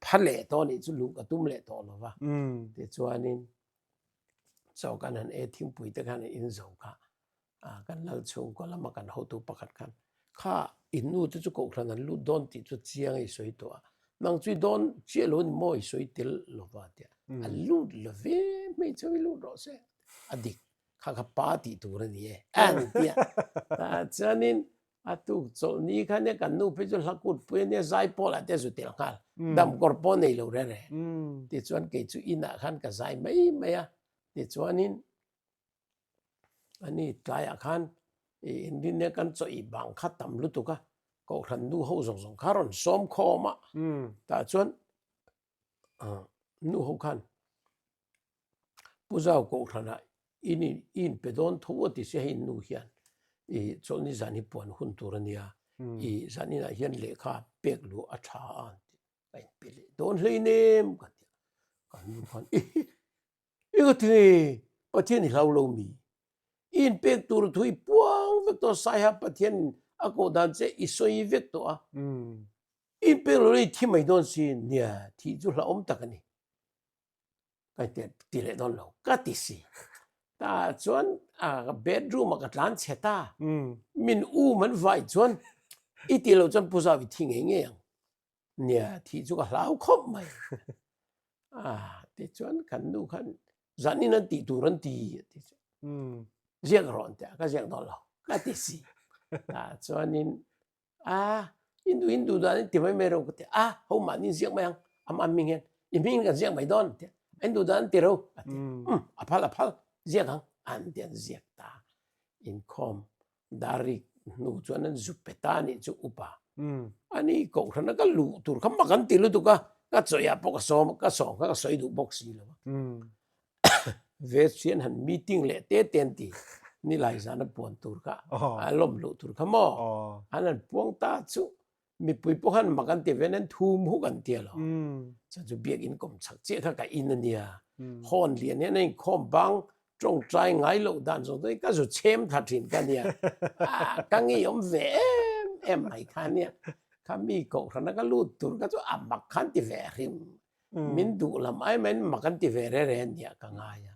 pha leh tawh anih chu luh ka tum leh tawh lo va. Tichuanin chaw kan han ei thingpui te khan in zo kha kan lal chhungkaw lama kan hotu pakhat khan kha in nu te chu kohhran an lut dawn tih chu chiang i sawi tawh a, nang chu i dawn chiah lo ni maw i sawi tel lo va tia a lut lo ve hmeichhe i lut rawh se a dik kha kha pa tih tur a ni e an tia tah chuanin a tuk chawlh ni kha nia kan nu phei chu hla kut pui a nia zai pawl ah te a zu tel nghal damkawr pawh nei lo reng reng tichuan kei chu inah khan ka zai mai mai a tichuanin Ani tlaiah khan i inrinne kan chaw ih bang kha tam lutuk a, kohhran nu ho zawng zawng kha rawn sawm khawm a, tah chuan nu ho khan Pu Zau kohhranah in i inpe dawn tho a ti sia hei nu hian i chawlhni zan hi puan hun tur a nia, i zan inah hian lehkha pek luh a tha a an ti, ka inpe leh dawn hleinem ka ti a, kan nu khan i I ka ti nge Pathian i hlau lo mi? I inpek tur thu i puang vek tawh a, Saiha Pathian a koh dan che i sawi vek tawh a. I inpek lo la i thi mai dawn si, nia thih chu hlauhawm tak a ni. Ka ti leh dawn lo, ka ti si. Tah chuan a bedroom ah ka tlan chhe ta, min um an vai chuan i ti lo chuan Pu Zau i thi ngei ngei ang. Nia, thih chu ka hlau khawp mai. Ah, tichuan kan nu khan zanin an tih tur an ti a ti chu. Ziak rawh an ti a, ka ziak dawn lo, ka ti si. Tah chuanin, a, i duh in duh dan in ti mai mai ro ka ti a, ho mahni in ziak mai ang, amah hming hian, i hming in kan ziak mai dawn a ti a, in duh dan an ti ro a ti a, um, a phal a phal, ziak ang, an ti an ziak ta. Inkhawm Darik hnu chuan an zu pe ta anih chu upa. Ani kohhrana ka luh tur kha mak an ti lutuk a, ka chawiah pawh ka sawm ka sawm kha ka sawi duh bawk si lo a. Vesian han meeting leh te te an ti, nilai zana puan tur kha a lawm luh tur kha maw? An han puang ta chu mipui pawh khan mak an ti ve nen thum huk an ti alo. Chuan chu biakin kawm chak chiah kha ka in a nia. Hawn lian hian a inkhawm bang tawngtai ngai loh dan zawng zawng hi ka zu chhem thla thin ka nia. Ka ngeiawm ve em em mai kha nia. Kha mi kohhrana ka lut tur kha chu a mak khan ti ve hrim. Min duh lam ai maiin mak an ti ve re re nia ka ngai a.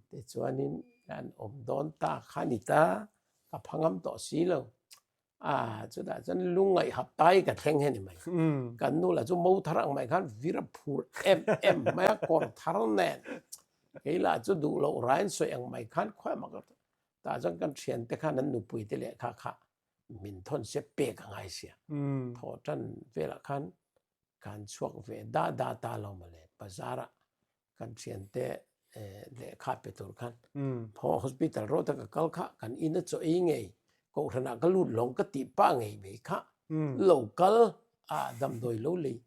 Tichuanin kan awm dawn ta kha ni ta, ka phangam tawh si lo. A chutah chuan lungngaih hap tai ka thleng hi a ni mai. Kan nu lah chu mo thar ang mai khan vir a phur em em mai a, kawr thar nen. Kei lah chu duh loh rain sawi ang mai khan khawi mak a tah chuan kan thiante khan an nupui te lehkha kha min thawn sia pek a ngai sia. Thawh tan velah khan kan chhuak ve da da ta lo mawle bazar ah kan thiante lehkha pe tur khan hospital rawh ta ka kal kha kan in a chaw ei ngei kohhran ah ka lut lawng ka tih pah ngei mai kha lo kal a damdawi lo lei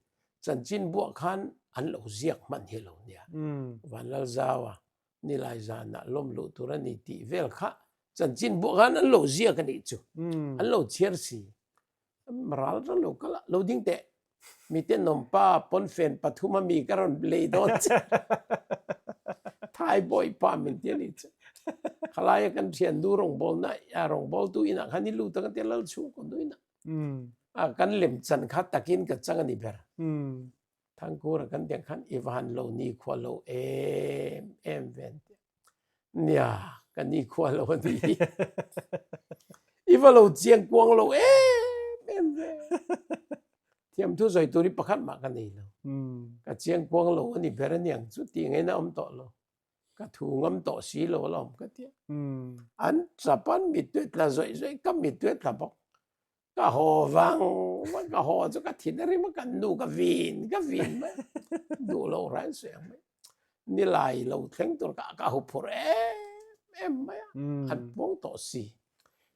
chanchin buah khan an lo ziak hman hi lo nia Vanlalzaua nilai zanah lawm luh tur a ni tih vel kha chanchin buah khan an lo ziak a nih chu an lo chhiar si Ral ral lo kal a, lo ding teh. Mi tenawm pa pawnfen pathum a mi ka rawn lei dawn che. Thai bawi pa min ti a ni che. Khalaia kan thian nu rawngbawlna a rawngbawltu inah khan i lut a kan ti a, lal chhungkaw nu inah. A kan lem chan kha takin ka chang a ni ber. Thangkura kan tiang khan i va han lo nikhua lo em em ve an ti a. Nia, ka nikhua lo a ni hi. I va lo chiang kuang lo em em ve. Thiamthu sawi tur hi pakhat mah ka nei lo. Ka chiang kuang lo a ni ber a niang chu tih ngaihna awm tawh lo. Ka thu ngam tawh si lo alawm ka ti a. An chap an mittuai tla zawih zawih, ka mittuai tla bawk. Ka haw vang vang ka haw chu ka thin a rim a kan nu ka vin ka vin mai duh lo ran suih ang mai. Nilai lo thleng tur ka ka huphurh em em mai a, an puang tawh si.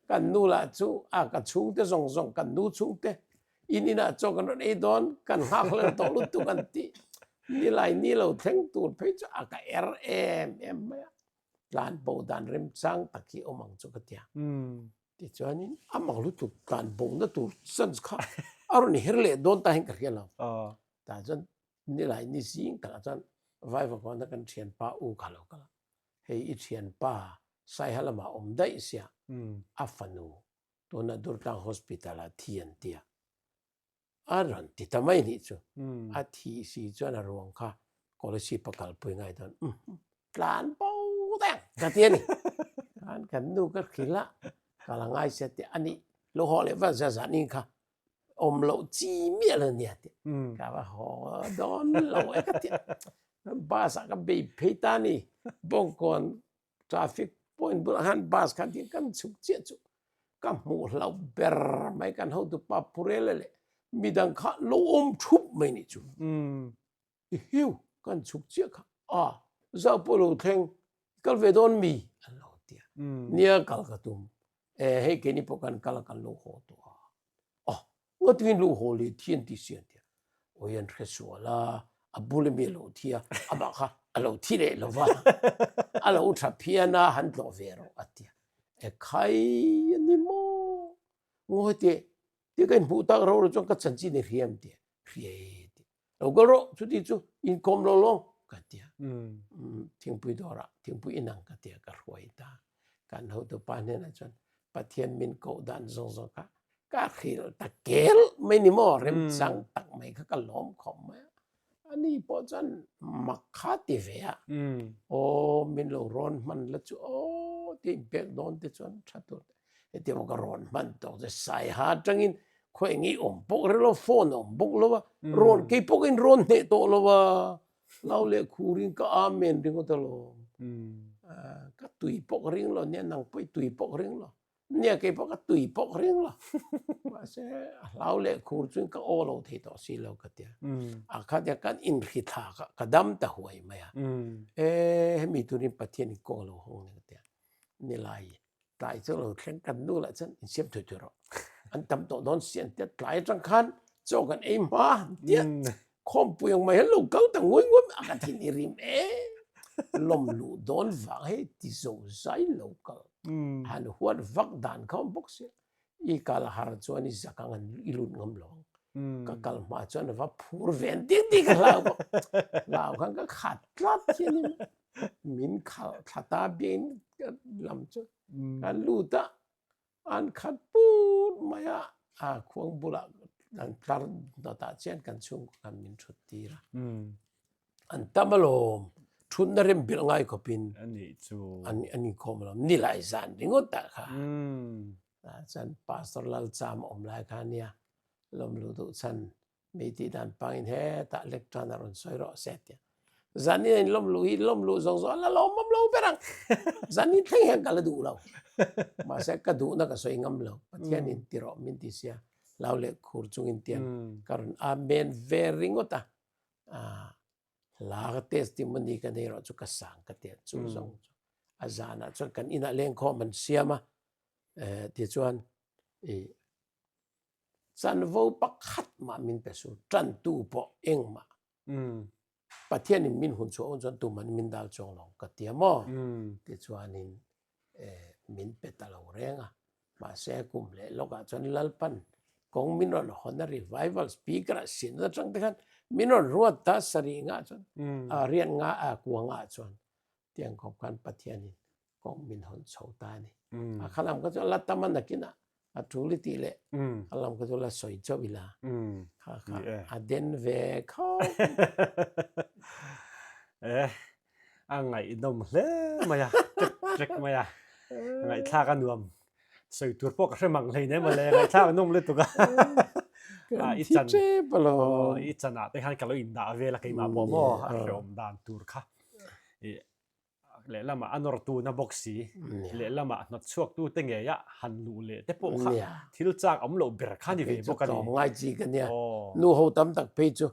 Kan nu lah chu a ka chhungte zawng zawng kan nu chhungte in inah chaw kan rawn ei dawn kan nghak hlel tawh lutuk an tih. Nilai ni lo thleng tur phei chu a ka er em em mai a, tlan bo dan remchang tak hi awm ang chu ka ti a. Tichuanin a mak lutuk tlan bona tur chance kha a rawn her leh dawn ta hian ka hria lo. Tah chuan Nilai ni zing takah chuan Vaivakawn-a kan thianpa u kha lo kal a, hei i thianpa Saiha lamah awm daih sia, a fanu tuna Durtlang Hospital-ah thi an ti a, a rawn ti ta mai nih chu. A thih si chuan a ruang kha Kolasib a kalpui ngai dawn, umm tlan bo daih ang ka ti a ni. Khan kan nu ka hrilh a, ka la ngai sia tih a nih, lo haw leh vat zah zah ning kha awm loh chi miah lo nia tih ka va haw dawn lo e ka ti bus ah ka bei phei ta ni bawngkawn traffic point bulah khan bus khan tin kan chhuk chiah chu ka hmuh hlau ber mai kan hotu pa Purela leh midang kha lo awm thup mai nih chu i hiu kan chhuk chiah kha a zau pawh lo thleng kal ve dawn mi an lo tia nia kal ka tum e hei keini pawh kan kal a kan lo haw tawh a oh ngawtin lo haw leh thi an ti si an tia oi an hre sual a a bul ami a lo thi a amah kha a lo thi leh lo va a lo tha phian a han tlawh ve rawh a tia e khai a ni maw ngawi teh ti ka inhmuh tak ro ro chuan ka chanchin i hriam tia hria e ti Lo kal rawh chuti chu inkhawm lo lo ka ti a. Thingpui dawrah thingpui inang ka ti a ka hruai ta. Kan hotupa hnenah chuan Pathian min koh dan zawng zawng kha ka hrilh ta kel mai ni maw remchang tak mai kha ka lawm khawp mai a. Ani pawh chuan mak kha ti ve a. Aw min lo rawn hman la chu aw ti inpek dawn te chuan tha tur te. Hetiang ka rawn hman tawk che Saiha atangin khaw eng i awm bawk reng lo phone a awm bawk lo a rawn kei pawh ka in rawn hneh tawh lo a hlau leh khurin ka amen ringawt alawm ka tui pawh ka ring lo nia nang pawh i tui pawh ka ring lo nia kei pawh ka tui pawh ka ring lo mahse a hlau leh khur chuan ka aw lo thei tawh si lo ka tia a khatia kan inhri thla kha ka dam ta huai mai a e hemi turin Pathian in kawng a lo hawng a ni ka tia nilai tlai chu lo thleng kan nu lah chuan insiam thui thui rawh an tam tawh dawn si an tia tlai atang khan chaw kan ei hma an tia khawmpui ang mai hian lo kal ta nguai nguai mai a ka thin i rim e lawm luh dawn vang hei ti zo zai lo kal han huat vak dan kha awm bawk sia i kal har chuan i zak ang an i lut ngam lo ang ka kal hma chuan a va phur ve an tih tih ka hlau bawk hlau khan ka khat tlat hian in min khalh thla ta biain ka lam chu kan lut a an khat put mai a a khuang bulah an tlar dawtah chian kan chhungkaw khan min thut tir a an tam alawm thutna rem belh ngai khawpin an an inkhawm alawm nilai zan ringawt ah kha chuan pastor Lalcham awm lai kha nia lawm luh duh chhan mi tih dan pangin hetah lectern a rawn sawi rawh se tia zanin a inlawm luh hi lawm luh zawng zawng a la lawmawm lo ber ang zanin thleng hian ka la duh lo mahse ka duhna ka sawi ngam lo Pathianin ti rawh min ti sia hlau leh khur chungin tiang ka rawn amen ve ringawt a hla ka testimony ka nei rawh chu ka sang ka tia chu zawng chu a zanah chuan kan inah lengkhawm an siam a tichuan i Chanvo pakhat mah min pe su, tantu pawh engmah. Pathianin min hun chhuah hun chuan tuman min dal chuang lo ka ti a maw? Tichuanin min pe ta lo reng a. Mahse kum leh lawkah chuan Lalpan kawng min rawn hawn a revival speaker ah sin atang te khan min rawn ruat ta sarih ngah chuan riat nga kua ngah chuan tiang khawp khan Pathianin kawng min hawn chho ta a ni. A kha lam kha chu a la tam a nakinah a tul i tih leh a lam kha chu la sawi chauh ila kha kha a den ve khawp. Eh, a ngaihnawm hle mai a, ṭek ṭek mai a, ngaihthlak a nuam. Sawi tur pawh ka hre mang hlei nem mawle, ngaihthlak a nawm lutuk a. Kan thi ṭep alawm. I chanah te khan ka lo indah vel a keimah pawh maw a hreawm dan tur kha. Lehlamah a nawr tuna bawk si, lehlamah hnawt chhuaktu te ngeia han luh leh te pawh kha thil chak awm loh ber kha ni ve bawk a ni. Tlawm ngai chi ka nia. Nu ho tam tak phei chu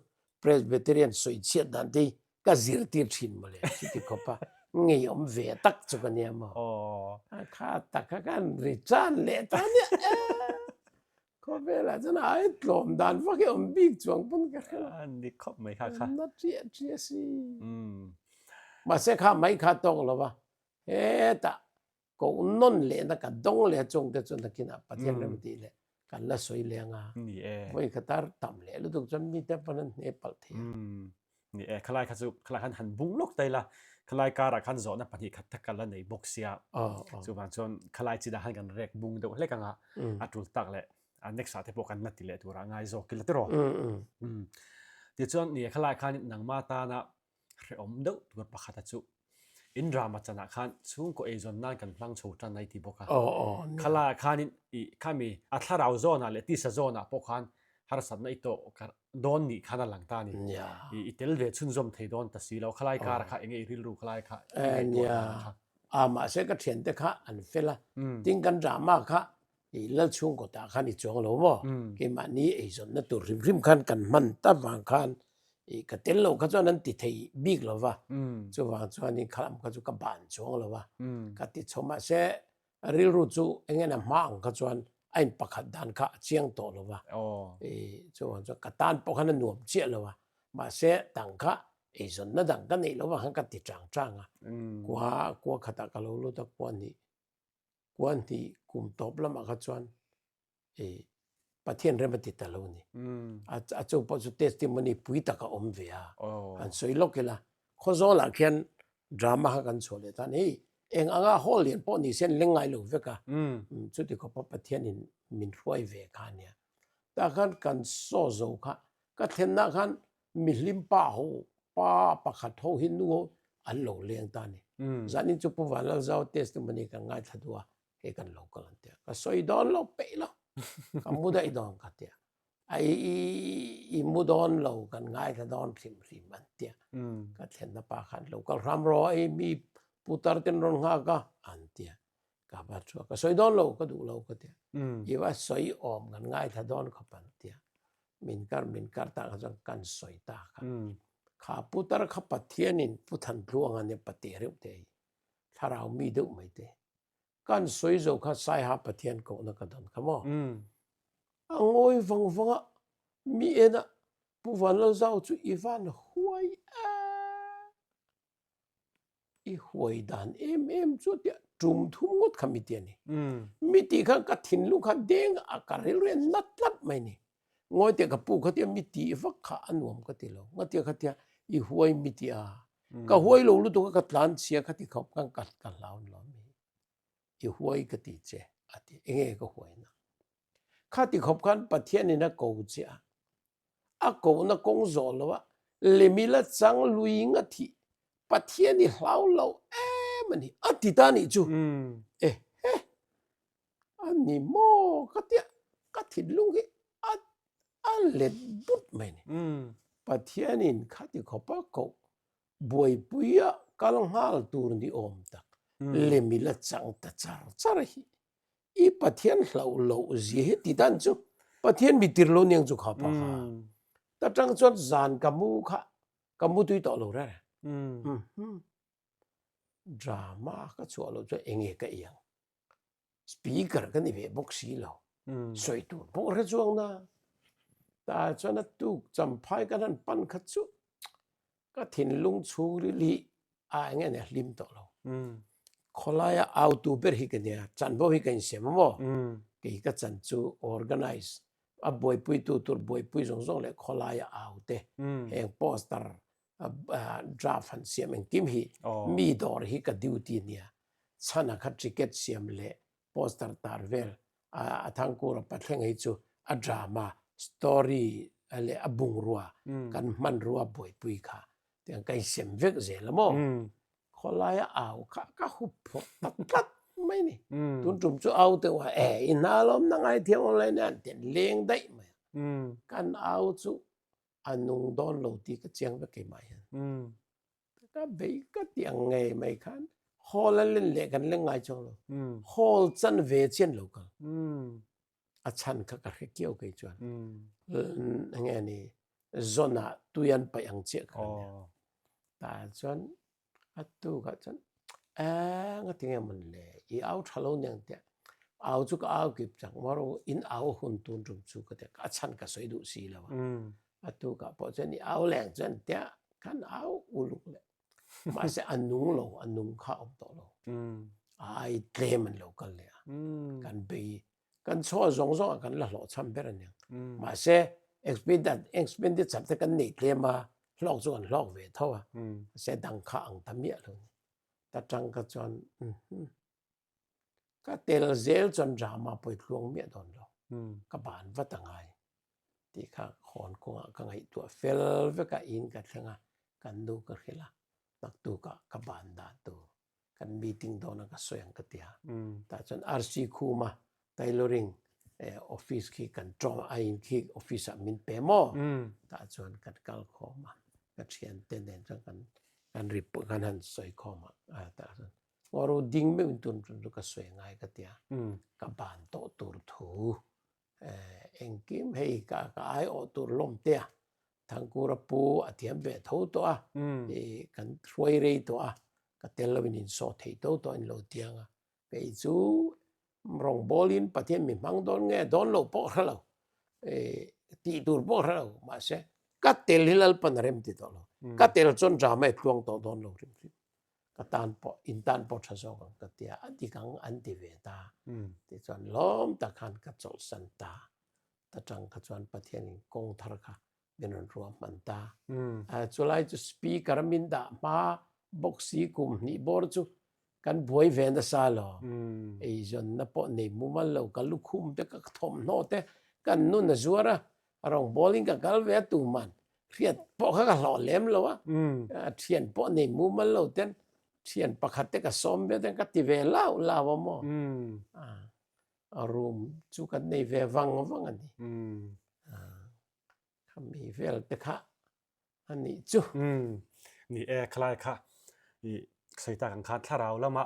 Presbyterian sawi chhiat dan te hi. Ka zirtir thin mawle chuti khawp a ngeiawm ve tak chu ka nia maw. A kha tak kha kan ri chan leh ta nia e. Khawvelah chuan a ai tlawm dan vak hi awm bik chuang pawn ka hre lo. Ni khawp mai kha kha. Na ṭiah ṭiah si. Mahse kha mai kha tawk lo va, hetah koh nawn lehna ka dawng leh chung te chu nakinah Pathian rem tih leh kan la sawi leng a. Ni e. Vawi khatar tam leh lutuk chuan mite pawn an hne palh thei a. Ni e, khalai kha chu khalai khan han bung lawk ta ila, khalai karah khan zawhna pahnih khat tak ka la nei bawk sia. Chuvang chuan khalai chinah khan kan rek bung deuh hlek anga a tul tak leh a next ah te pawh kan la ti leh turah ngai zawk ila tiraw. Tichuan ni e, khalai khan nangma tana hrehawm deuh tur pakhata chu in drama chanah khan chhungkaw eizawn nan kan hmang chho tan a i ti bawk a. Khalaiah khanin i khami a thlarau zawnah leh tisa zawnah pawh khan harsatna i tawh dawn nih khan a lang ta a ni. I i tel ve chhunzawm thei dawn ta si lo. Khalai kara kha enge i rilru khalai kha i ngaihtuah dan kha. A mahse ka thiante kha an fel a, tin kan drama kha i lal chhungkaw tah khan i chuang lo maw? Keimahni eizawnna tur hrim hrim khan kan hman ta vang khan i ka tel lo kha chuan an ti thei bik lo va, chuvang chuanin khalam kha chu ka ban chuang lo va, ka ti chho mahse rilru chu eng eng a hma ang kha chuan a in pakhat dan kha a chiang tawh lo va, i chuvang chuan ka tan pawh khan a nuam chiah lo a, mahse tang kha eizawnna dang ka neih lo vang khan ka ti chang chang a, kua kua khatah ka lo lut a kua hnih kua hnih kum tawp lamah kha chuan i Pathian rem a ti ta lo a ni. A chu pawh chu testimony pui tak a awm ve a. Han sawi lawk ila, Khawzawlah khian drama kha kan chhuah leh tan hei eng anga hall lian pawh ni se an leng ngai lo vek a. Chuti khawpa Pathianin min hruai ve kha a nia. Tah khan kan saw zo kha ka thlenna khan mihlim pa ho pa pakhat ho hi nu ho an lo leng ta a ni. Zanin chu Pu Vanlalzau testimony kan ngaithla duh a, hei kan lo kal an ti a. Ka sawi dawn lo peih lo, ka mu daih dawn ka ti a. Ai i mu dawn lo kan ngaithla dawn hrim hrim an ti a. Ka thlenna pa khan lo kal hram rawh a, mi putar ten rawn nghak a an ti a. Ka va thu a, ka sawi dawn lo ka duh lo ka ti a. I va sawi awm kan ngaithla dawn khawp an ti a. Min kar min kar tak kha chuan kan sawi ta kha. Kha putar kha Pathianin Pu Thantluanga nia pate reuh te hi thlarau mi deuh mai te. Kan sawi zo kha Saiha Pathian kohna ka dawn kha maw? A ngawi vang vang a, mi ena Pu Vanlalzau chu i van huai em? I huai dan em em chu tia tum thum ngawt kha mi ti a ni. Mi tih khan ka thinlung kha deng a ka rilru hian na tlat mai ni. Ngawi teh ka pu kha tia mi tih vak kha a nuam ka ti lo. Ngatia kha tia i huai mi ti a. Ka huai lo lutuk a ka tlan chhia kha ti khawp khan ka ka hlau ni lo mi. I huai ka ti che a ti. Enge ka huai na. Kha ti khawp khan Pathian in a ko che a. A kohna kawng zawh lo a, lemila chang lui nga thih Pathian i hlau lo em a ni, a ti ta nih chu. E he, a ni maw ka tia, ka thinlung hi a a let but mai a ni. Pathianin khati khawpa koh buaipuia kal nghal tur ni awm tak lemila chang ta char char hi I Pathian hlauh loh zia hi ti dan chu Pathian mi tir lo niang chu kha pa kha. Ta tang chuan zan ka mu kha ka mu tui tawh lo re. Drama ka chhuah lo chuan enge ka iang. Speaker ka ni ve bawk si lo. Sawi tur pawh hre chuang na. Ta chuan a tuk champhai kan han pan kha chu Ka thinlung chhungril hi a eng eng a hlim tawh lo. Khawlaia autu ber hi ka nia, chanvo hi ka insem a maw? Kei ka chan chu organize a buaipuitu tur buaipui zawng zawng leh khawlaia au te, heng poster draft han siam engkim hi mi dawr hi ka duty nia. Chhana kha ticket siam leh poster tar vel a Thangkura pathleng hei chu a drama story leh a bungrua kan hmanrua buaipui kha tiang ka insem vek zel a maw khawlaia au kha ka hup phawk tak tlat mai ni tun tum chu au te wa e i hna lawm na ngai thiam awm lai nia an ten leng daih mai a kan au chu a nung dawn lo tih ka chiang vek keimah hian. Ka bei ka ti ang ngei mai khan hall a len leh kan leng ngai chuang lo. Hall chan ve chian lo kal. A chan kha ka hre kiau kei chuan. Enge ni zon ah tui an paih ang chiah kha nia. Tah chuan a tukah chuan eng a ti nge mawn le i au tha lo aniang teh au chu ka au kip chak maw ro in au a hun tun tum chu ka ti a chhan ka sawi duh si lo a a tukah pawh chuan i au leng chuan tia khan au uluk leh mahse a nung lo a nung kha a awm tawh lo ai tlem an lo kal leh a kan bei Kan chhuah zawng zawngah kan la hlawhchham ber a niang. Mahse, expenditure te kan neih tlem a, hlawk chu kan hlawk ve tho a. Mahse, dang kha ang ta miah lo ni. Ta tang ka chuan, ka tel zel chuan drama pawi tluang miah dawn lo. Ka ban vat a ngai tih kha hawn kawngah ka ngaihtuah fel vek a, in ka thleng a, kan nu ka hrilh a, naktukah ka ban dan tur kan meeting dawn a ka sawi ang ka ti a. Tah chuan RC Khuma tailoring office khi kan tawng a in khi office ah min pe maw? Tah chuan kan kal khawm a, ka thiante nen chuan kan kan ri kan han sawi khawm a, tah chuan ngaw ding meuh in tun tun chu ka sawi ngai ka ti a, ka ban tawh tur thu engkim hei ka ka aiawh tur lawm te a, Thangkura pu a thiam ve tho tawh a, i kan hruai rei tawh a, ka tel loin insawh thei tho tawh a ni lo tiang a. Kei chu rawngbawlin Pathian mi hmang dawn nge dawn lo pawh hre lo, i tih tur pawh hre lo, mahse ka tel hi Lalpan a rem ti tawh lo. Ka tel chuan drama i tluang tawh dawn lo hrim hrim. Ka tan pawh, in tan pawh tha zawk ang ka ti a, a dik ang an ti ve ta. Tichuan lawm tak khan ka chawlhsan ta. Ta tang kha chuan Pathianin kawng thar kha min rawn ruah hman ta. Chulai chu speaker a min dah hma bawk si kum hnih bawr chu kan buai ve nasa lo. Eizawnna pawh nei mumal lo, ka lukhum te ka thawmhnaw te kan nun a zuar a, rawngbawlin ka kal ve a tuman hriat pawh kha ka hlawh lem lo a, thian pawh nei mumal lo ten thian pakhat te ka sawm ve ten ka ti ve lau lau a maw. A room chu kan nei ve vang vang a ni. Khami vel te kha a nih chu. Ni e, khalai kha i sawi tak ang khan thlarau lama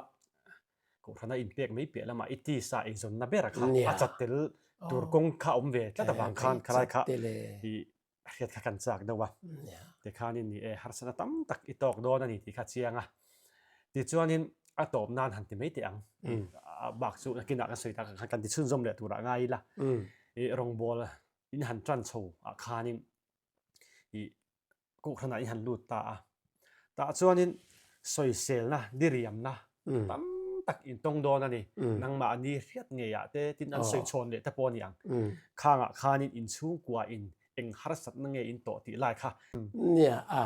kohhrana inpek mai piah lama i tisa eizawnna bera kha a chat tel tur kawng kha a awm ve tlat avang khan khalai kha i a hriat kha kan chak deuh a. Tikhanin ni e, harsatna tam tak i tawk dawn a ni tih kha chiang a. Tichuanin a tawp nan han ti mai teh ang. A bak chu nakinah kan sawi tak ang khan kan ti chhunzawm leh turah ngai ila. I rawngbawl in han tan chho ah khanin i Kohhranah i han lut ta a. Tah chuanin sawiselna, diriamna tam tak in tawng dawn a ni. Nangmahni hriat ngeiah te tin an sawi chhawn leh te pawh a ni ang. Khangah khanin inchhungkua in eng harsatna nge in tawh tih lai kha. Nia a,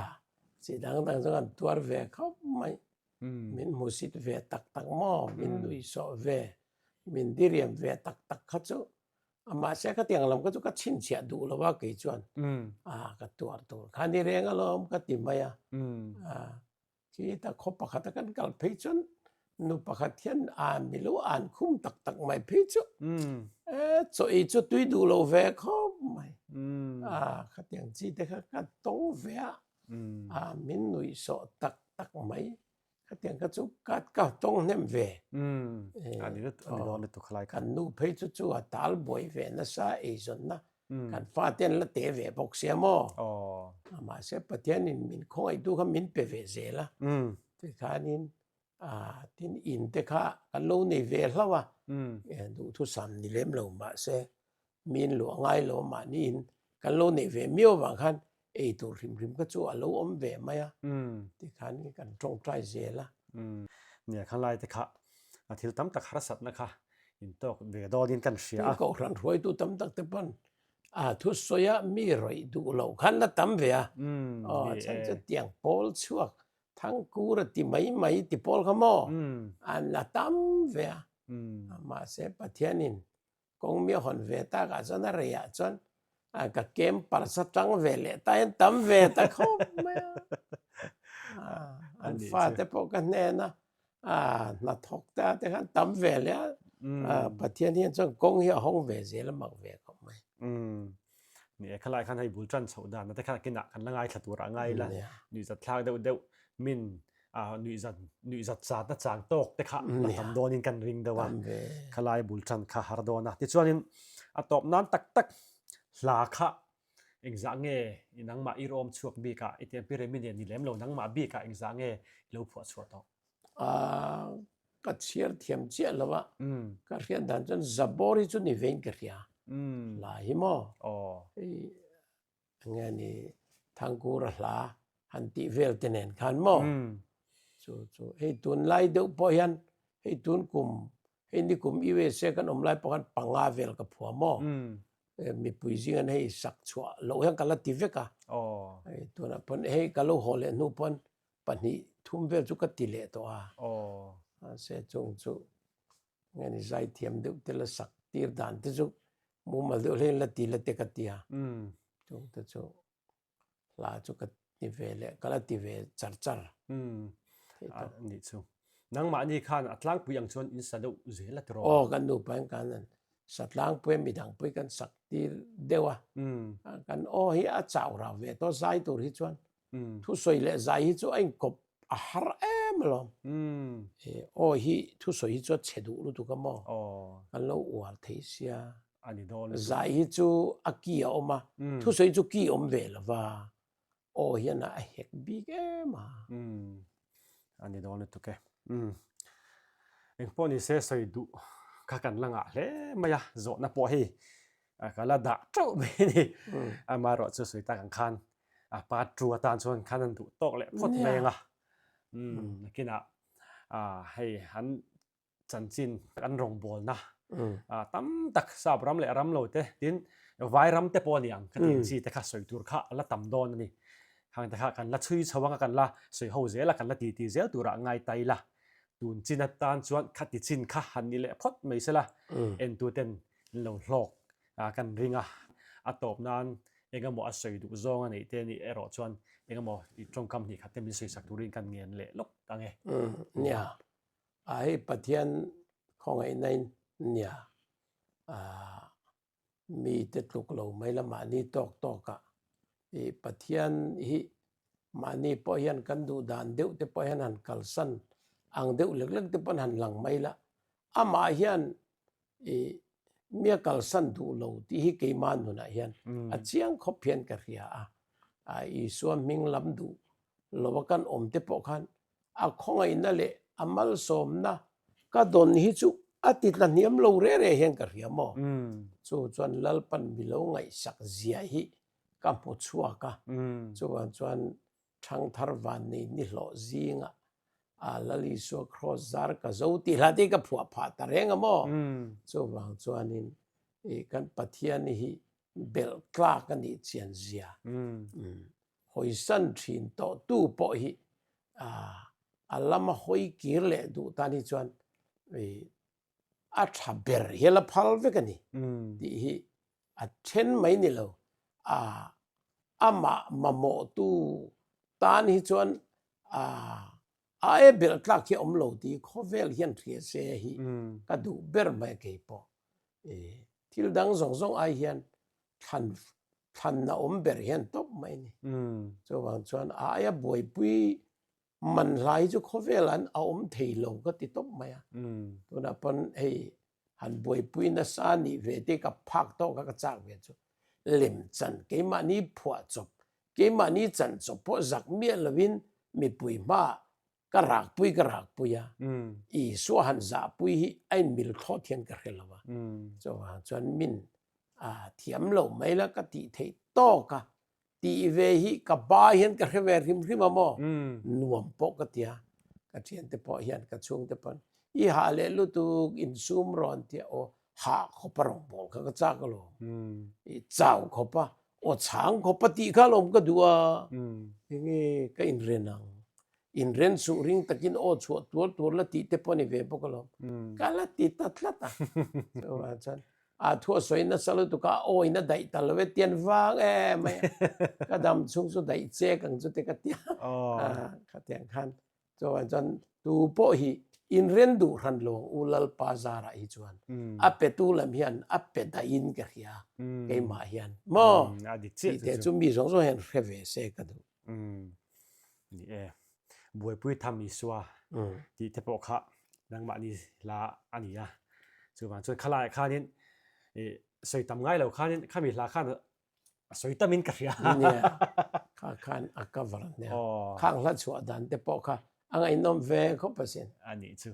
chi dang dang chu kan tuar ve khawp mai. Min hmusit ve tak tak maw, min nuihsawh ve, min diriam ve tak tak kha chu Mahse khatiang lam kha chu ka chhinchhiah duh lo a kei chuan a ka tuar tur kha ni reng alawm ka ti mai a. Khita khaw pakhat a kan kal phei chuan nu pakhat hian a milu an khum tak tak mai phei chu e chaw ei chu tui duh lo ve khawp mai. A khatiang chi te kha ka tawng ve a, a min nuihsawh tak tak mai. Khatiang kha chu ka ka tawng hnem ve. A ni lutuk a ni dawn lutuk khalai kha. Kan nu phei chu chu a tal buai ve nasa eizawnna kan fate an la te ve bawk sia maw. Mahse Pathianin min khawngaihtu kha min pe ve zel a. Tikhanin tin in te kha kan lo nei ve hlauh a. Duhthusam ni lem lo mahse Min luah ngai lo mahniin kan lo neih ve miau avang khan ei tur hrim hrim kha chu a lo awm ve mai a, tikhan kan tawngtai zel a. Nia khan lai te kha a thil tam tak harsatna kha intawk ve dawnin kan hria a. Tin kohhran hruaitu tam tak te pawn a thusawi a mi rawih duh loh khan la tam ve a, aw chhan chu tiang pawl chhuak thangkur a ti mai mai ti pawl kha maw an la tam ve a, mahse Pathianin Kawng mi a hawn ve tak ah chuan a rei ah chuan ka kem parsa tang ve leh ta hian tam ve ta khawp mai a. An fate pawh ka hnen a, hnathawk te ah te khan tam ve leh a, Pathian hian chuan kawng hi a hawng ve zel a mak ve khawp mai. Ni e, khalai khan hei bul tan chhoh dan te khan kinah kan la ngaithla tur ah ngai ila, nuihzat thlak deuh deuh min nuihzat nuihzat zatna chang tawk te kha la tam dawnin kan ring deuh a, khalai bul tan kha har dawn a. Tichuanin a tawp nan tak tak hla kha. Engzah nge i nangmah i rawm chhuak bikah i tiang Pi Remi nen ni lem lo nangmah bikah engzah nge i lo phuah chhuah tawh? Aaa ka chhiar thiam chiah lo a, ka hriat dan chuan Zabawr hi chu ni vein ka hria. Hla hi maw? Hei enge ni Thangkura hla han tih vel te nen khan maw? Chu chu hei tunlai deuh pawh hian hei tun kum hei nikum USA kan awm lai pawh khan panga vel ka phua maw? Mipui zingan hei sak chhuah loh hian ka la ti vek a. Hei tunah pawn hei ka lo haw leh hnu pawn pahnih thum vel chu ka ti leh tawh a. Mahse chung chu nge ni zai thiam deuh te la sak tir dan te chu mumal deuh hlein la ti la te ka ti a. Chung te chu hla chu ka ti ve leh ka la ti ve char char. Nih chu. Nangmahni khan a tlangpui ang chuan in sa deuh zel a tiraw? Aw kan nupa in kan sa tlangpui a midang pui kan sak tir deuh a. Kan aw hi a chau rau ve tawh zai tur hi chuan Thusawi leh zai hi chu a inkawp a har em alawm. Aw hi thusawi hi chu a chhe duh lutuk a maw? Kan lo uar thei sia. Zai hi chu a ki a awm a, thusawi chu ki awm ve lo va, aw hian a hek bik em a. A ni dawn lutuk e. Engpawh ni se sawi duh kha kan la ngah hle mai a, zawhna pawh hei ka la dah teuh mai a ni. Amaherawhchu sawi tak ang khan a part two atan chuan khan an duh tawk leh phawt mai ang a nakinah hei an chanchin an rawngbawlna tam tak sap ram leh ram lo te tin vai ram te pawh a ni ang ka tih chi te kha sawi tur kha a la tam dawn a ni khang te kha kan la chhui chho ang a kan la sawi ho zel a kan la titi zel turah ngai ta ila tun chin atan chuan khati chin kha han ni leh phawt mai sela entu ten an lo hlawk kan ring a, a tawp nan engemaw a sawi duh zawng a neih te nih erawh chuan engemaw i tawngkam hnih khat te min sawisak turin kan ngen leh lawk ang e. Nia, a hei Pathian khawngaihna in nia, mi te tluk lo mai la mahni tawk tawk ah i Pathian hi mahni pawh hian kan duh dan deuh te pawh hian han kalsan ang deuh lek lek te pawn han lang mai la, amah hian i mi a kalsan duh lo tih hi keimah nunah hian a chiang khawp hian ka hria a. Isua hming lam duh lova kan awm te pawh khan a khawngaihna leh a malsawmna ka dawn hi chu a ti tla hniam lo re re hian ka hria maw? Chu chuan Lalpan mi lo ngaihsak zia hi ka hmu chhuak a, chuvang chuan Thangthar Vannei nihlawh zingah a Lal Isua Kraws zar ka zo tih hla te hi ka phuah phah ta reng a maw? Chuvang chuanin i kan Pathian hi belh tlak a nih chian zia hawisan thin tawh tu pawh hi a lama hawi kir leh duh tan hi chuan i a tha ber hial a phal vek a ni tih hi a then mai ni lo a amah mamawhtu tan hi chuan a aia belh tlak hi a awm lo tih khawvel hian hria se hi ka duh ber mai a kei pawh thil dang zawng zawng ai hian thlan thlanna awm ber hian tawp mai a ni chuvang chuan a aia buaipui Man hlai chu khawvel an a awm thei lo ka ti tawp mai a. Tunah pawn hei han buaipui nasa nih ve te ka phak tawk a ka chak ve chu lem chan keimahni phuah chawp keimahni chan chawp pawh zak miah lovin mipui hmaah ka rakpui ka rakpui a. Isua han zahpui hi a inmil thlawt hian ka hre lo a. Chuvang chuan min a thiam lo mai la ka tih theih tawk a. Tih ve hi ka ba hian ka hre ve hrim hrim a maw? Nuam pawh ka tia, ka thiante pawh hian ka chhungte pawn i hah leh lutuk insum rawn tia aw hah khawp a rawngbâwl kha ka châk alawm, i chau khawp a aw chhâng khawp a tih kha alawm ka duh a, enge ka inren ang, inren suh ring takin aw chhuah tuar tuar la tih te pawh a ni ve bawk alawm, ka la ti ta tlat a, chuvang chuan A thu a sawi nasa lutuk a, aw in a daih ta lo e tian vang em mai a, ka dam chhung chu daih chek ang chu te ka tia khatiang khan chuan chuan tu pawh hi inren duh hran lo ang u Lalpa zarah hi chuan a petu lam hian a pe daih in ka hria keimah hian maw tih te chu mi zawng zawng hian hre ve se ka duh. Ni e, buaipui tham Isua tih te pawh kha nangmahni hla a ni a. Chuvang chuan khalaiah khanin i sawi tam ngai lo khanin khami hla khan A sawi tamin ka hria. Nia, kha khan a cover a nia. Khang hla chhuah dan te pawh kha a ngaihnawm ve khawp asin. A nih chu.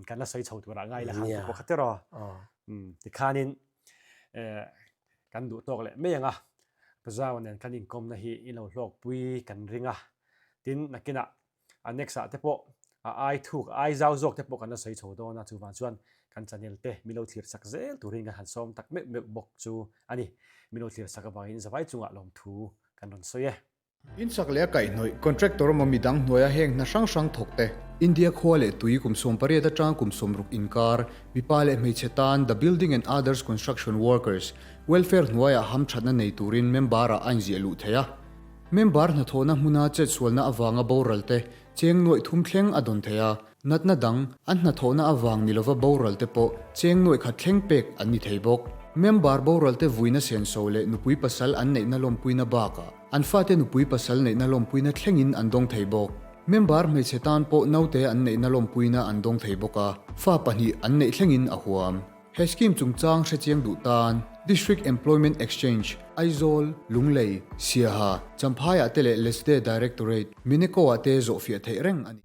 Kan la sawi chho turah ngai la khan te pawh kha tiraw. Tikhanin kan duh tawk leh mai ang a, Pazau nen kan inkawmna hi i lo hlawkpui kan ring a. Tin, nakinah a next ah te pawh a ai thuk a ai zau zawk te pawh kan la sawi chho dawn a, chuvang chuan kan channel te min lo thlir sak zel turin kan han sawm tak meuh meuh bawk chu a ni. Min lo thlir sak avangin zavai chungah lawmthu kan rawn sawi e. Insak leh a kaihhnawih contractor emaw midang hnuaia heng hna hrang hrang thawk te. India khua leh tui kum 18 atanga kum 60 inkar, mipa leh hmeichhe tan The Building and Others Construction Workers Welfare hnuaiah hamthatna nei turin member-ah a inziah luh theih a. Member hnathawhna hmuna chetsualna avanga boral te cheng nuaih thum thleng a dawn thei a, natna dang an hnathawhna avang ni lova boral te pawh cheng nuaih khat thleng pek an ni thei bawk. Member boral te vuina senso leh nupui pasal an neihna lawmpuina bakah an fate nupui pasal neihna lawmpuina thlengin an dawng thei bawk. Member hmeichhe tan pawh naute an neihna lawmpuina an dawng thei bawk a, fa pahnih an neih thlengin a huam. He scheme chungchang hrechiang duh tan District Employment Exchange, Aizawl, Lunglei, Siaha, Champhaiah te leh Lesde Directorate, Mineko-ah te zawhfiah theih reng a ni.